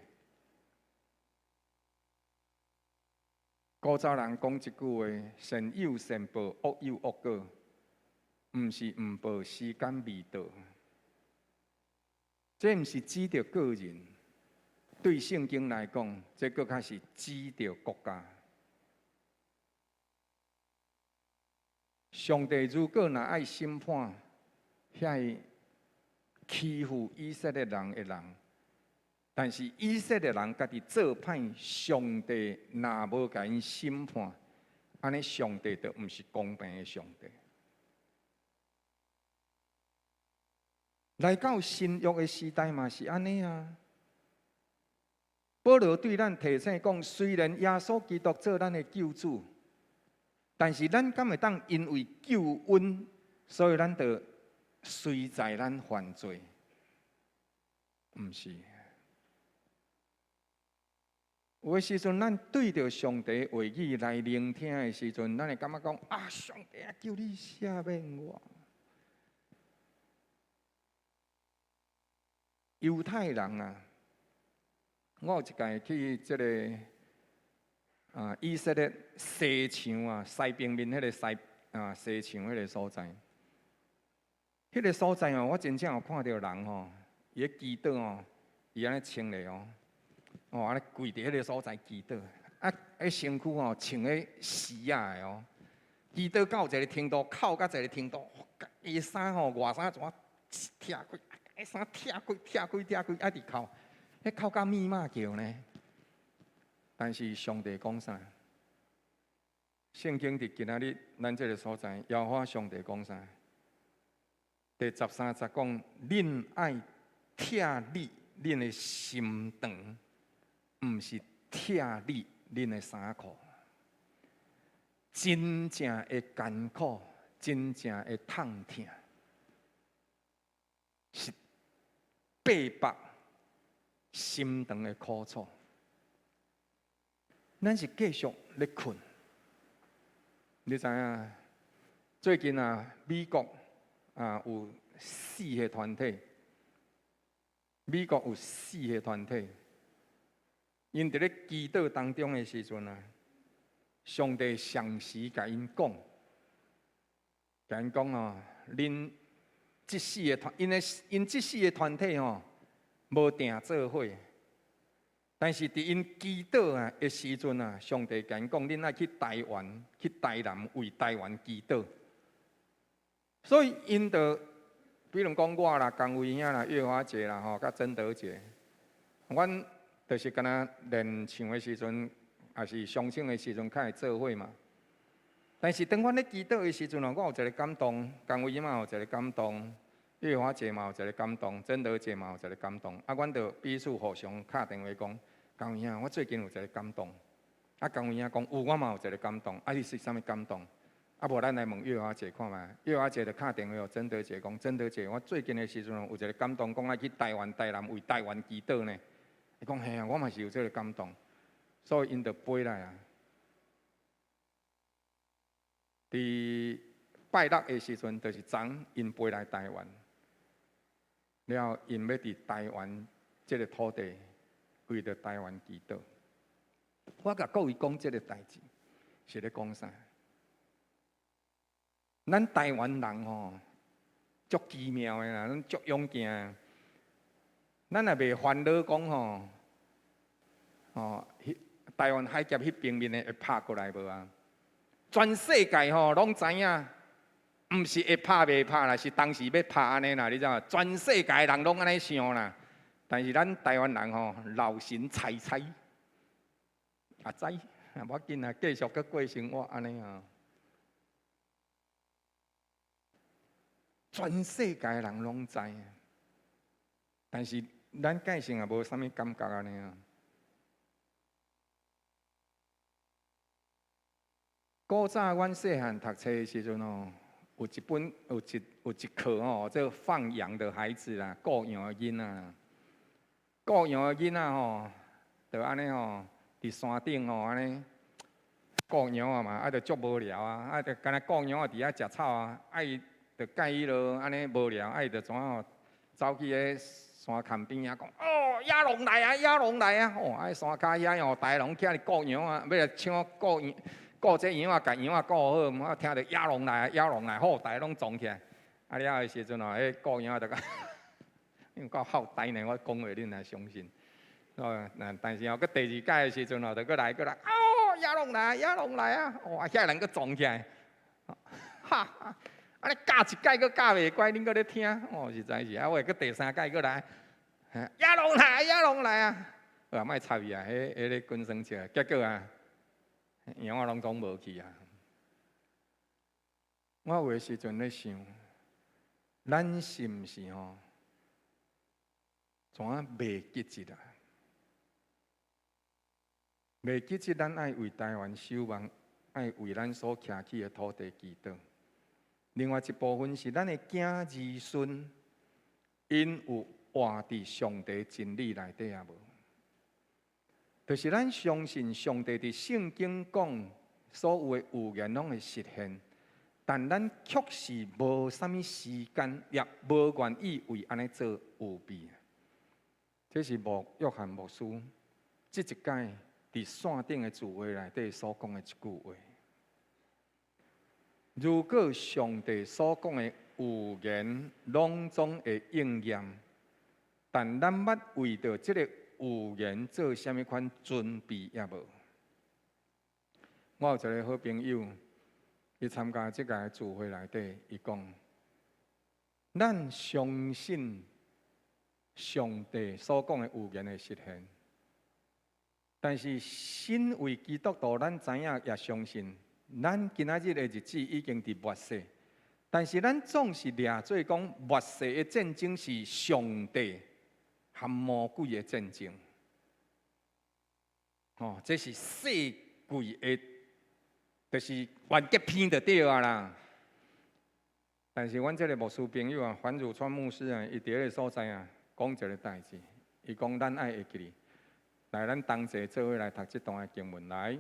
古早人講一句話：善有善報，惡有惡果，毋是毋報，時間未到。這毋是指著個人，對聖經來講，這閣較是指著國家。上帝如果若愛審判遐欺負以色列人的人，但是以色列人家己做歹，上帝若無共𪜶審判，按呢上帝就毋是公平的上帝。來到新約的時代嘛是按呢啊。保羅對咱提醒講，雖然耶穌基督做咱的救主，但是咱敢會當因為救恩，所以咱就隨在咱犯罪？毋是。有的時陣，咱對著上帝話語來聆聽的時陣，咱會感覺講：啊，上帝啊，求你赦免我。猶太人啊，我有一擺去這个啊以色列西牆啊，西平面彼个西啊西牆彼个所在，彼个所在哦，我真正有看著人吼，伊咧祈禱哦，伊按呢穿咧哦，哦按呢跪佇彼个所在祈禱，啊，彼身軀吼穿咧絲仔的哦，祈禱到一个程度，哭到一个程度，伊衫吼外衫怎啊拆開，彼衫拆開、拆開、拆開，一直哭，彼哭甲咪媽叫呢。但是上帝講啥？聖經佇今仔日咱這个所在，耶和華上帝講啥？第十三節講：恁愛拆理恁的心腸，毋是拆理恁的衫褲。真正的艱苦，真正的痛疼，是白白心腸的苦楚。咱是繼續咧睏，你知影？最近啊，美國啊有四个團體，美國有四个團體，𪜶佇咧祈禱當中的時陣啊，上帝常時共𪜶講，共𪜶講哦，恁這四个團，𪜶的𪜶這四个團體吼，無定做伙，但是佇𪜶祈禱啊的時陣啊，上帝共𪜶講，恁愛去台灣，去台南為台灣祈禱。所以𪜶就，比如講我啦、江威兄啦、月華姐啦、吼，佮曾德姐，阮就是敢若練唱的時陣，抑是雙唱的時陣，較會做伙嘛。但是當阮咧祈禱的時陣哦，我有一个感動，江威嘛有一个感動，月華姐嘛有一个感動，曾德姐嘛有一个感動。啊，阮就彼此互相敲電話講，江威兄，我最近有一个感動。啊，江威兄講有，我嘛有一个感動。啊，你是啥物感動？啊，無咱來問月華姐看覓。月華姐就敲電話予曾德姐講，曾德姐，我最近的時陣有一个感動，講愛去台灣、台南為台灣祈禱呢。伊講嘿啊，我嘛是有這个感動，所以𪜶就飛來啊。佇拜六的時陣，就是昨𪜶飛來台灣，了𪜶欲佇台灣這个土地為著台灣祈禱。我共各位講這个代誌，是咧講啥？咱台灣人吼，足奇妙的啦，咱足勇健。咱也袂煩惱講吼，吼，台灣海峽彼邊面的會拍過來無啊？全世界吼攏知影，毋是會拍袂拍啦，是當時欲拍按呢啦，你知無？全世界人攏按呢想啦，但是咱台灣人吼老神在在，啊知，啊無要緊啊，繼續閣過生活按呢啊。全世界人攏知，但是咱個性也無啥物感覺按呢啊。古早阮細漢讀冊的時陣吼，有一本有一有一課吼，做放羊的孩子啦，顧羊的囡仔，顧羊的囡仔吼，就按呢吼，佇山頂吼按呢顧羊仔嘛，啊就足無聊啊，啊就干焦顧羊仔佇遐食草啊，啊伊就佮彼落按呢無聊，啊伊就怎吼，走去彼山崁邊仔講，哦，野狼來啊，野狼來啊，哦，啊山跤遐吼，逐个攏徛佇顧羊仔，欲來搶顧羊。顧這羊仔，共羊仔顧好，我聽著野狼來，野狼來，好，逐个攏傱起來。啊了的時陣吼，彼顧羊仔就講，因為夠好呆呢，我講話恁會相信。哦，但是吼，閣第二擺的時陣吼，就閣來閣來，哦，野狼來，野狼來啊！哇，遐人閣傱起來，哈，啊你教一擺閣教袂乖，恁閣咧聽，哦，實在是啊，我閣第三擺閣來，野狼來，野狼來啊！啊，莫插伊啊，彼彼咧滾耍笑，結果啊。羊仔攏總無去啊！我有的時陣咧想，咱是毋是吼？怎袂記得啊？袂記得咱愛為台灣守望，愛為咱所徛起的土地祈禱。另外一部分是咱的囝兒孫，𪜶有活佇上帝真理內底啊無？就是咱相信上帝佇聖經講所有的預言攏會實現，但咱卻是無啥物時間，也無願意為按呢做預備。這是牧約翰牧師這一擺佇線頂的聚會內底所講的一句話。如果上帝所講的預言攏總會應驗，但咱捌為著這个預言做啥物款準備抑無？我有一个好朋友，伊參加這个聚會內底，伊講：咱相信上帝所講的預言會實現，但是身為基督徒，咱知影也相信，咱今仔日的日子已經佇末世，但是咱總是掠做講末世的戰爭是上帝和魔鬼的戰爭，哦，這是世界的，就是完結篇就對啊啦。但是阮這個牧師朋友啊，范汝川牧師啊，伊佇彼个所在啊，講一个代誌，伊講咱愛會記得，來咱同齊做伙來讀這段的經文來。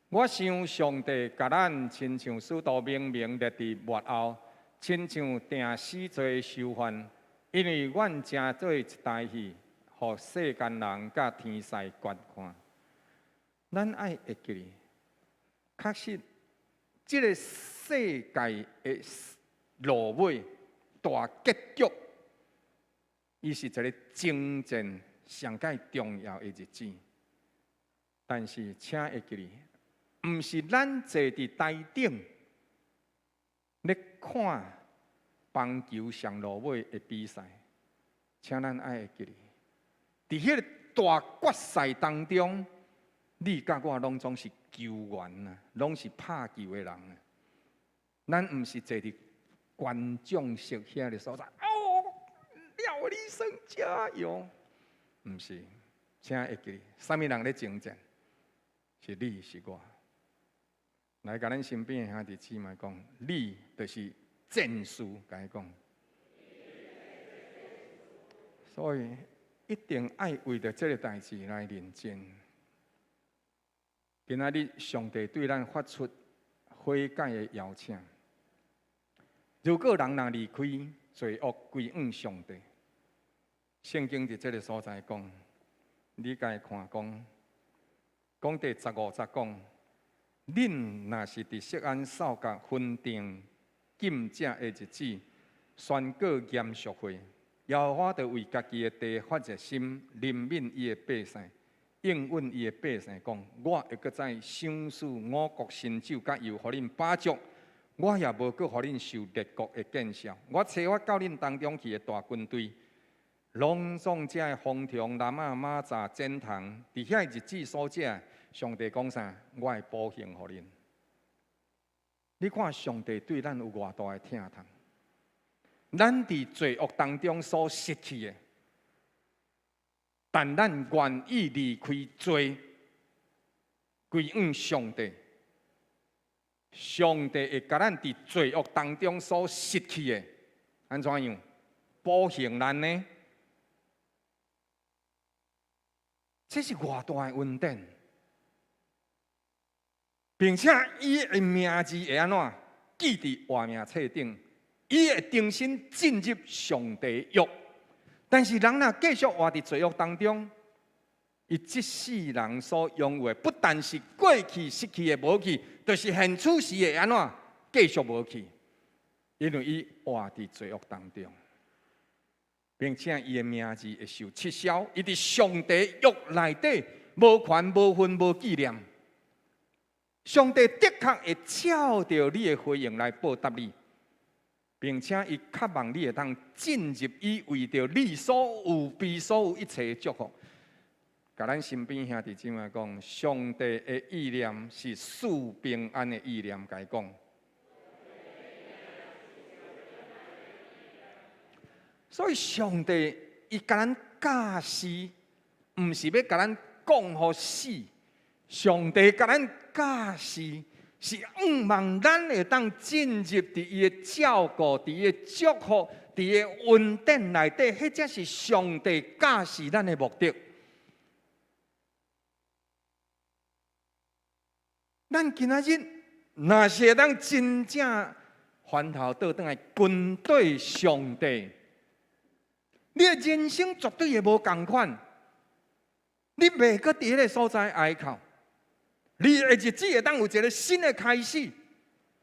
我想上帝共咱親像使徒明明列佇末後，親像定死罪囚犯。因為阮正做一台戲，予世間人佮天使觀看。咱愛會記得，確實，這个世界的落尾大結局，伊是一个征戰上蓋重要的日子。但是，請會記得，毋是咱坐佇台頂咧看棒球上落尾的比賽，請咱愛會記得，佇彼個大決賽當中，你佮我攏總是球員啊，攏是拍球的人啊。咱毋是坐佇觀眾席遐个所在，哦，廖立生加油！毋是，請會記得，啥物人咧征戰？是你是我。來，共咱身邊的兄弟姊妹講，你就是戰士，共伊講。所以一定愛為著這个代誌來認真。今仔日上帝對咱發出悔改的邀請。如果人若離開罪惡，歸向上帝，聖經佇這个所在講，你共看講，講第15節講，恁若是佇錫安掃甲分定禁食的日子，宣告嚴肅會，耶和華就為家己的地發熱心，憐憫伊的百姓，應允伊的百姓講：我會閣再賞賜五穀新酒佮油，予恁飽足。我也無閣予恁受列國的見笑。我差發到恁當中去的大軍隊，攏總這個蜂蟲、蚋仔、螞蚱、剪蟲，佇遐日子所食，上帝講啥？我會補還予恁。你看上帝對咱有偌大的疼痛，咱佇罪惡當中所失去的，但咱願意離開罪，歸向上帝。上帝會共咱佇罪惡當中所失去的，按怎樣補還咱呢？這是偌大的恩典，並且伊的名字會按怎記佇活命冊頂？伊會重新進入上帝約。但是人若繼續活佇罪惡當中，伊這世人所擁有的，不但是過去失去的無去，就是現此時會按怎繼續無去，因為伊活佇罪惡當中，並且伊的名字會受撤銷，伊佇上帝約內底無權無份無紀念。上帝的確會照著你的回應來報答你，並且伊渴望你會當進入伊為著你所預備所有一切的祝福。共咱身邊兄弟姊妹講，上帝的意念是賜平安的意念，共伊講。所以上帝伊共咱教示，毋是欲共咱講予死。上帝共咱教示，是向望咱會當進入佇伊的照顧、佇伊的祝福、佇伊的恩典內底，彼才是上帝教示咱的目的。咱今仔日若是會當真正翻頭倒轉來跟綴上帝，你的人生絕對會無仝款。你袂閣佇彼个所在哀哭，你的日子會當有一个新的開始。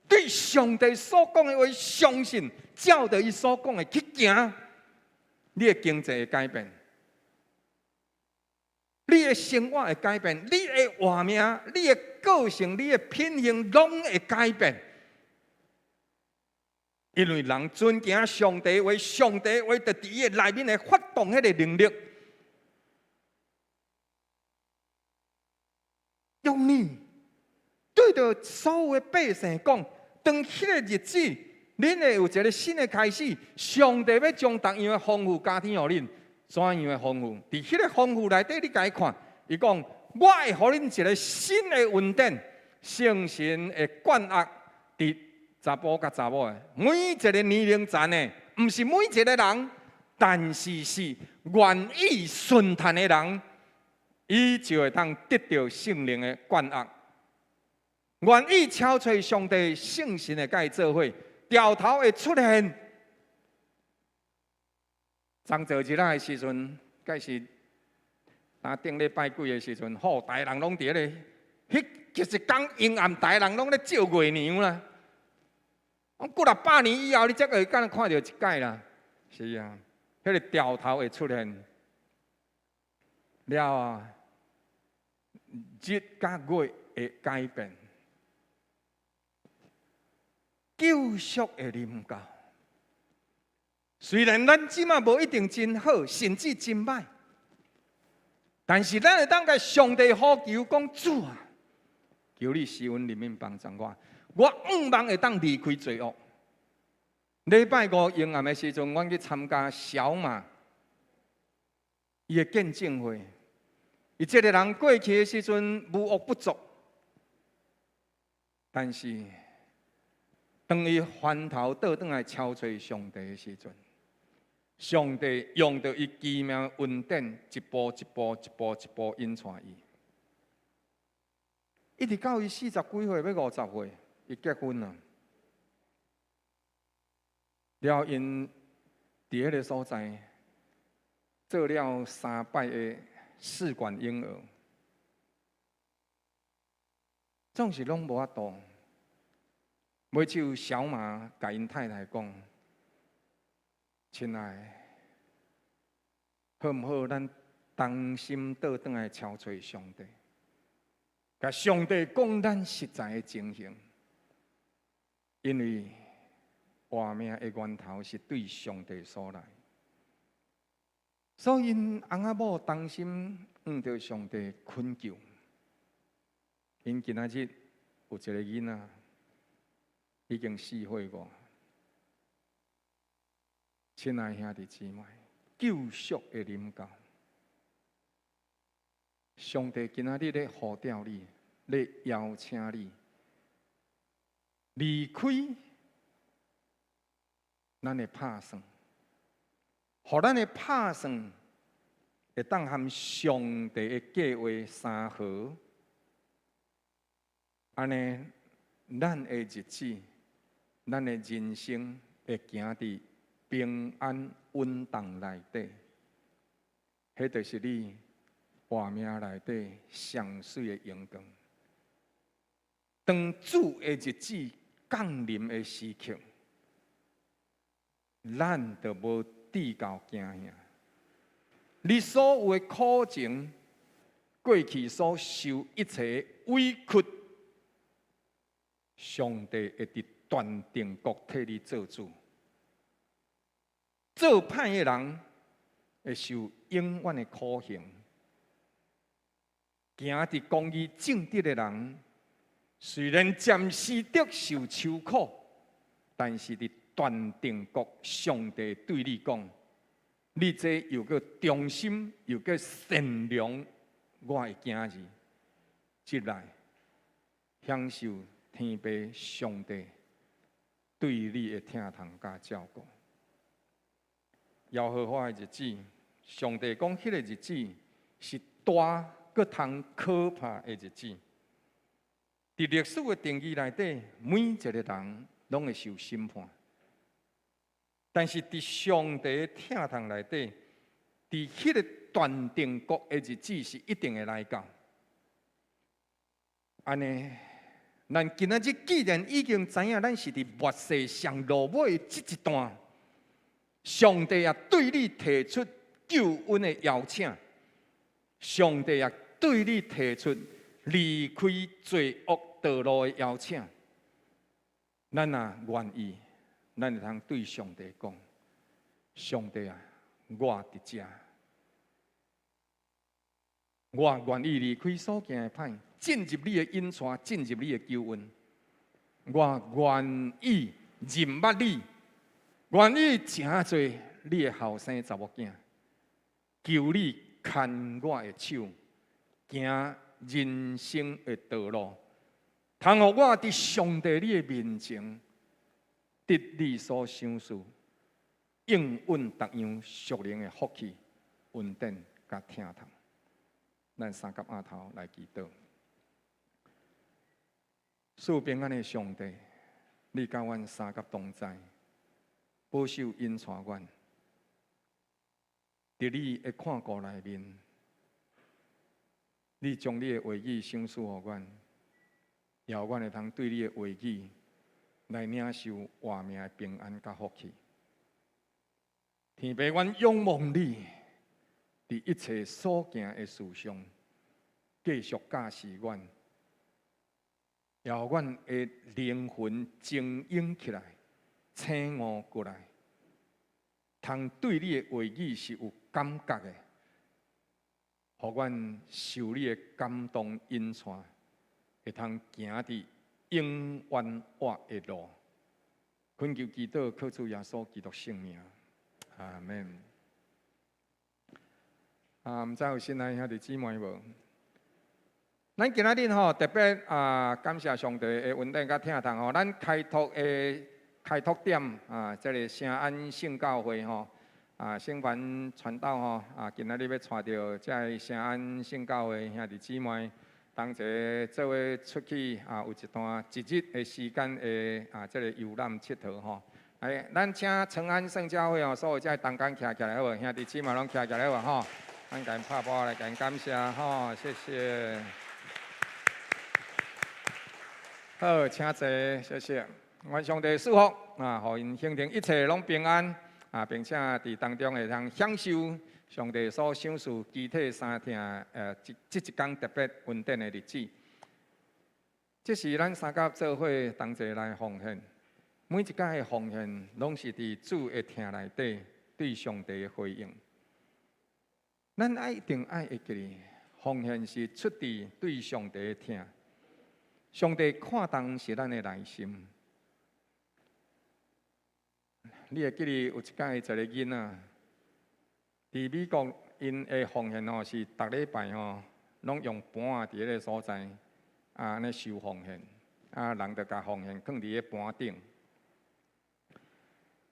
對上帝所講的話相信，照著伊所講的去行，你的經濟會改變。你的生活會改變，你的活命、你的個性、你的品行，攏會改變。因為人遵行上帝話，上帝話就佇伊的內面會發動彼个能力。用你對著所有的百姓講，當彼个日子，恁會有一个新的開始。上帝欲將同樣的豐富加添予恁。怎樣的豐富？佇彼个豐富內底，你共伊看，伊講：我會予恁一个新的恩典，聖神會灌壓佇查埔佮查某的每一个年齡層的，毋是每一个人，但是是願意順從的人，伊就會當得著聖靈的灌壓。願意敲揣上帝聖神會佮伊做伙，柱頭會出現。昨日仔的時陣，該是當頂禮拜幾的時陣，吼，逐个人攏佇彼个，彼其實講陰暗，逐个人攏咧照月娘啦。講幾若百年以後，你才會敢看著一擺啦。是啊，彼個兆頭會出現了啊，日佮月會改變，救贖會臨到。雖然咱這馬無一定真好，甚至真歹，但是咱會當共上帝呼求講，主啊，求你施恩憐憫幫助我，我向望會當離開罪惡。禮拜五晚暗的時陣，阮去參加小馬伊的見證會。伊這个人過去的時陣無惡不作，但是當伊翻頭倒轉來敲揣上帝的時陣，上帝用著伊奇妙恩典，一步一步、一步一步引帶伊，一直到伊四十幾歲，欲50歲，伊結婚啦。了𪜶佇彼个所在做了三擺的試管嬰兒，總是攏無法度。尾手小馬共𪜶太太講：親愛的，好毋好？咱同心倒轉來敲揣上帝，共上帝講咱實在的情形，因為活命的源頭是對上帝所來，所以𪜶翁仔某同心向著上帝懇求。𪜶今仔日有一个囡仔，已經4歲外。親愛兄弟姊妹，救贖會臨到，上帝今仔日咧呼召你，咧邀請你離開咱的拍算，予咱的拍算會當和上帝的計劃相合，按呢，咱的日子，咱的人生會行佇平安穩當內底，彼就是你活命內底上媠的榮光。當主的日子降臨的時刻，咱就無至夠驚嚇。你所有的苦情，過去所受一切委屈，上帝會佇斷定國替你做主。做歹的人會受永遠的苦刑。行佇公義正直的人，雖然暫時得受愁苦，但是佇斷定國，上帝對你講：你這又閣忠心又閣善良，我的囝兒，入來享受天父上帝對你的疼痛佮照顧。耶和華的日子，上帝講，彼个日子是大閣通可怕的日子。佇歷史的定義內底，每一個人攏會受審判。但是佇上帝的疼痛內底，佇彼个斷定國的日子是一定會來到。按呢，咱今仔日既然已經知影，咱是佇末世上落尾的這一段，上帝也對你提出救恩的邀請，上帝也對你提出離開罪惡道路的邀請。咱若願意，咱會通對上帝講：上帝啊，我佇遮，我願意離開所行的歹，進入你的引帶，進入你的救恩。我願意認捌你，願意成做你的後生查某囝，求你牽我的手，行人生的道路，通予我佇上帝你的面前，得你所賞賜，應允逐樣屬靈的福氣、恩典佮疼痛。咱三佮額頭來祈禱。賜平安的上帝，你佮阮三佮同在，保守引帶阮，佇你的看顧內面，你將你的話語賞賜予阮，予阮會通對你的話語來領受活命的平安佮福氣。天父，阮仰望你，佇一切所行的事上，繼續教示阮，予阮的靈魂晶瑩起來，醒悟過來，通對你的話語是有感覺的，予阮受你的感動引帶，會通行佇永遠活的路。懇求祈禱，靠主耶穌基督聖名，阿門。啊，毋知有新來兄弟姊妹無？咱今仔日吼特別啊，感謝上帝的恩典佮疼痛吼。咱開拓的開拓點啊，這个聖安聖教會吼啊，聖凡傳道吼啊，今仔日欲帶著這个聖安聖教會兄弟姊妹同齊做伙出去啊，有一段一日的時間的啊，這个遊覽𨑨迌吼。來，咱請長安聖教會哦，所有這个同工徛起來好無？兄弟姊妹攏徛起來好無？吼，咱共𪜶拍鼓來共𪜶感謝吼，謝謝。好，請坐，謝謝。願上帝賜福啊，予𪜶行程一切攏平安啊，並且佇當中會通享受上帝所賞賜肢體三疼這這一工特別恩典的日子。這是咱三甲做伙同齊來奉獻，每一屆的奉獻攏是佇主的疼內底對上帝的回應。咱愛一定愛會記得，奉獻是出自對上帝的疼。上帝看重是咱的內心。你會記得有一擺一个囡仔，佇美國，𪜶的奉獻吼是逐禮拜吼，攏用盤仔佇彼个所在，啊，按呢收奉獻，啊，人就共奉獻囥佇彼盤頂。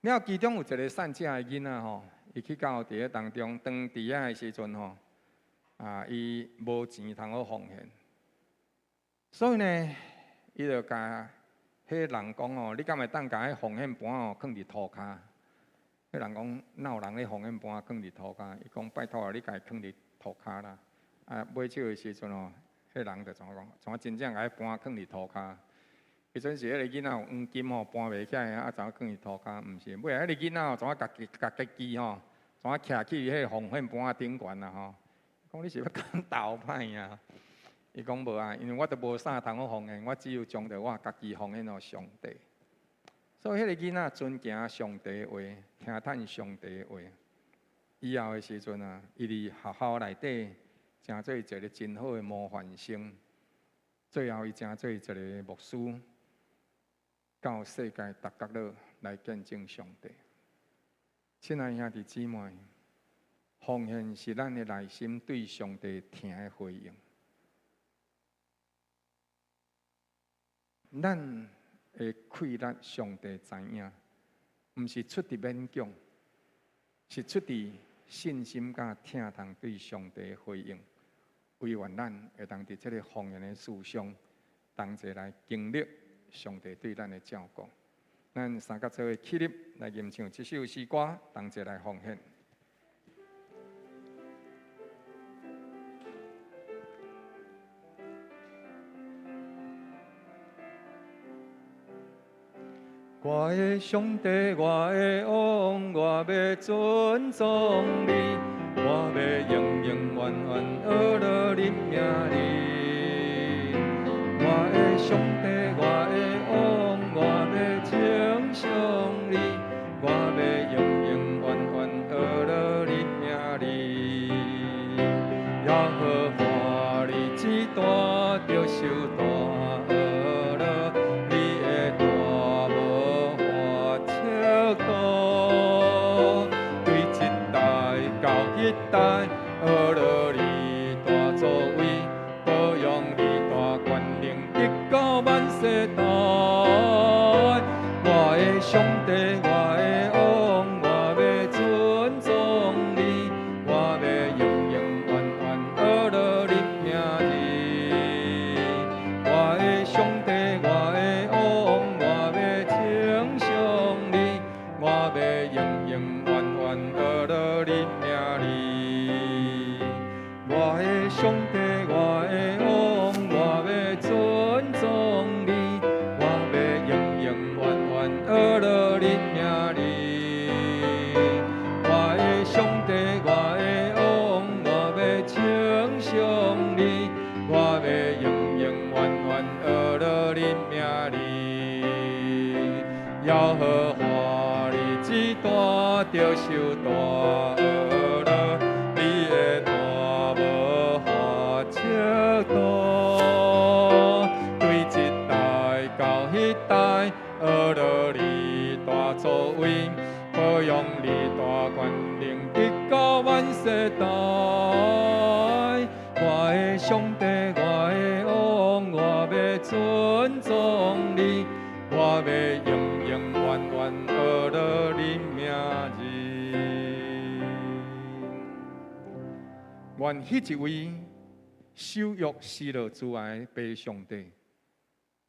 了，其中有一个散赤的囡仔吼，伊去到佇彼當中，當佇遐的時陣吼，啊，伊無錢通好奉獻。所以呢，伊就共彼人講哦，你敢會當共彼奉獻盤哦，囥佇塗跤？彼人講，哪有人咧奉獻盤囥佇塗跤？伊講拜託啊，你共伊囥佇塗跤啦。啊，尾手的時陣哦，彼人就怎講？怎真正共彼盤囥佇塗跤？彼陣時，彼个囡仔有黃金吼，搬袂起來，啊，怎囥佇塗跤？毋是，尾仔彼個囡仔吼，怎家己家己吼，怎徛去彼个奉獻盤仔頂懸啊吼？講你是欲講鬥歹啊？伊講無啊，因為我都無啥通好奉獻，我只有將著我家己奉獻予上帝。所以，彼個囡仔遵行上帝的話，聽趁上帝的話。以後的時陣啊，伊佇學校內底成做一个真好的模範生。最後，伊成做一个牧師，到世界逐角落來見證上帝。親愛兄弟姊妹，奉獻是咱的內心對上帝疼的回應。咱的氣力，上帝知影，毋是出佇勉強，是出佇信心佮疼痛對上帝的回應。惟願咱會當佇這个奉獻的事上，同齊來經歷上帝對咱的照顧。咱三甲做伙起立來吟唱這首詩歌，同齊來奉獻。我的上帝，我的王，我欲尊崇你，我欲永永遠遠學落你名字。我的上帝，我的王，我欲稱頌你，我欲永永遠遠學落你名字。耶和華你至大，著受大學落，你的大無法測度，對這代到彼代，學落你大作為，保養你大權能，直到萬世代。我的上帝，我的王，我欲尊崇你，我欲永永遠遠學落你名字。我的上帝，我的王，我欲稱頌你，我欲永永遠遠學落你名字。我的上帝，我的王，我欲尊崇你，我欲永永遠和華，你至大就受大呵咾，你的大無法測度。對這代到彼代，呵咾你大作為，保養你大權能，直到萬世代。我的上帝，我的王，我欲尊崇你，我欲永永遠遠呵咾你名字。願彼一位守約施樂慈愛的父上帝，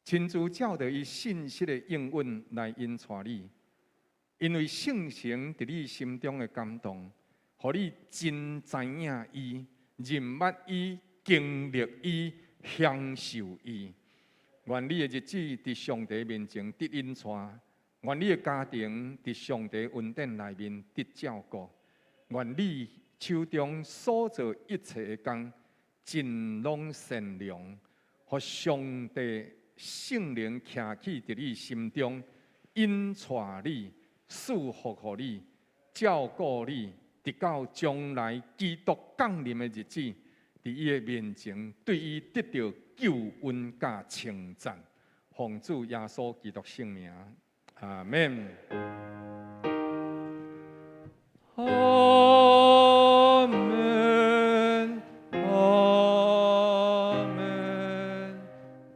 親自照著伊信實的應允來引帶你，因為聖神佇你心中的感動，予你真知影伊、認捌伊、經歷伊、享受伊。願你的日子佇上帝面前得引帶，願你的家庭佇上帝恩典內面得照顧，願你手中所做一切的工，盡攏善良，予上帝聖靈徛起佇你心中，引帶你，賜福予你，照顧你，直到將來基督降臨的日子，佇伊的面前對伊得著救恩佮稱讚。奉主耶穌基督聖名，阿門。阿門，阿門，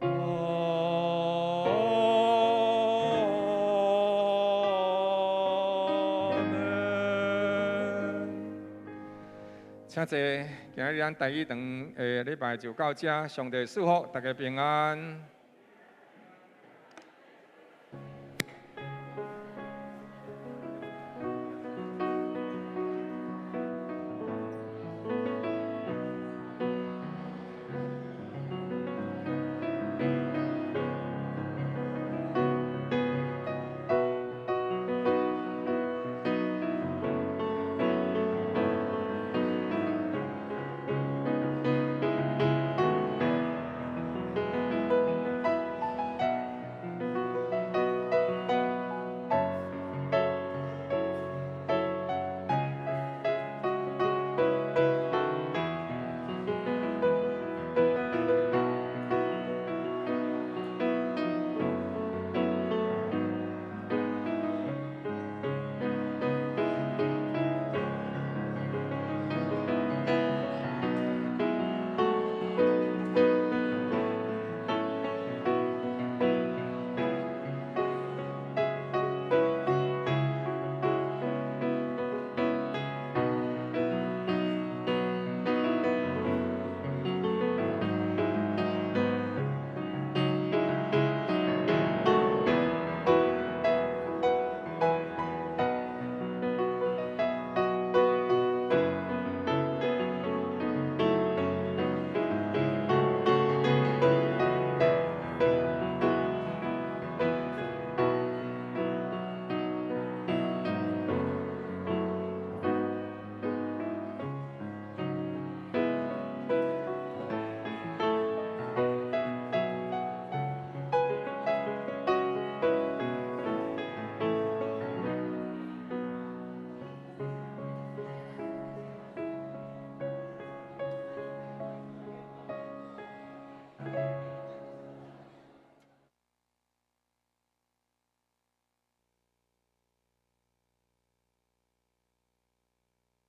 阿門。請坐，今日咱台語堂的禮拜就到這，上帝賜福，大家平安。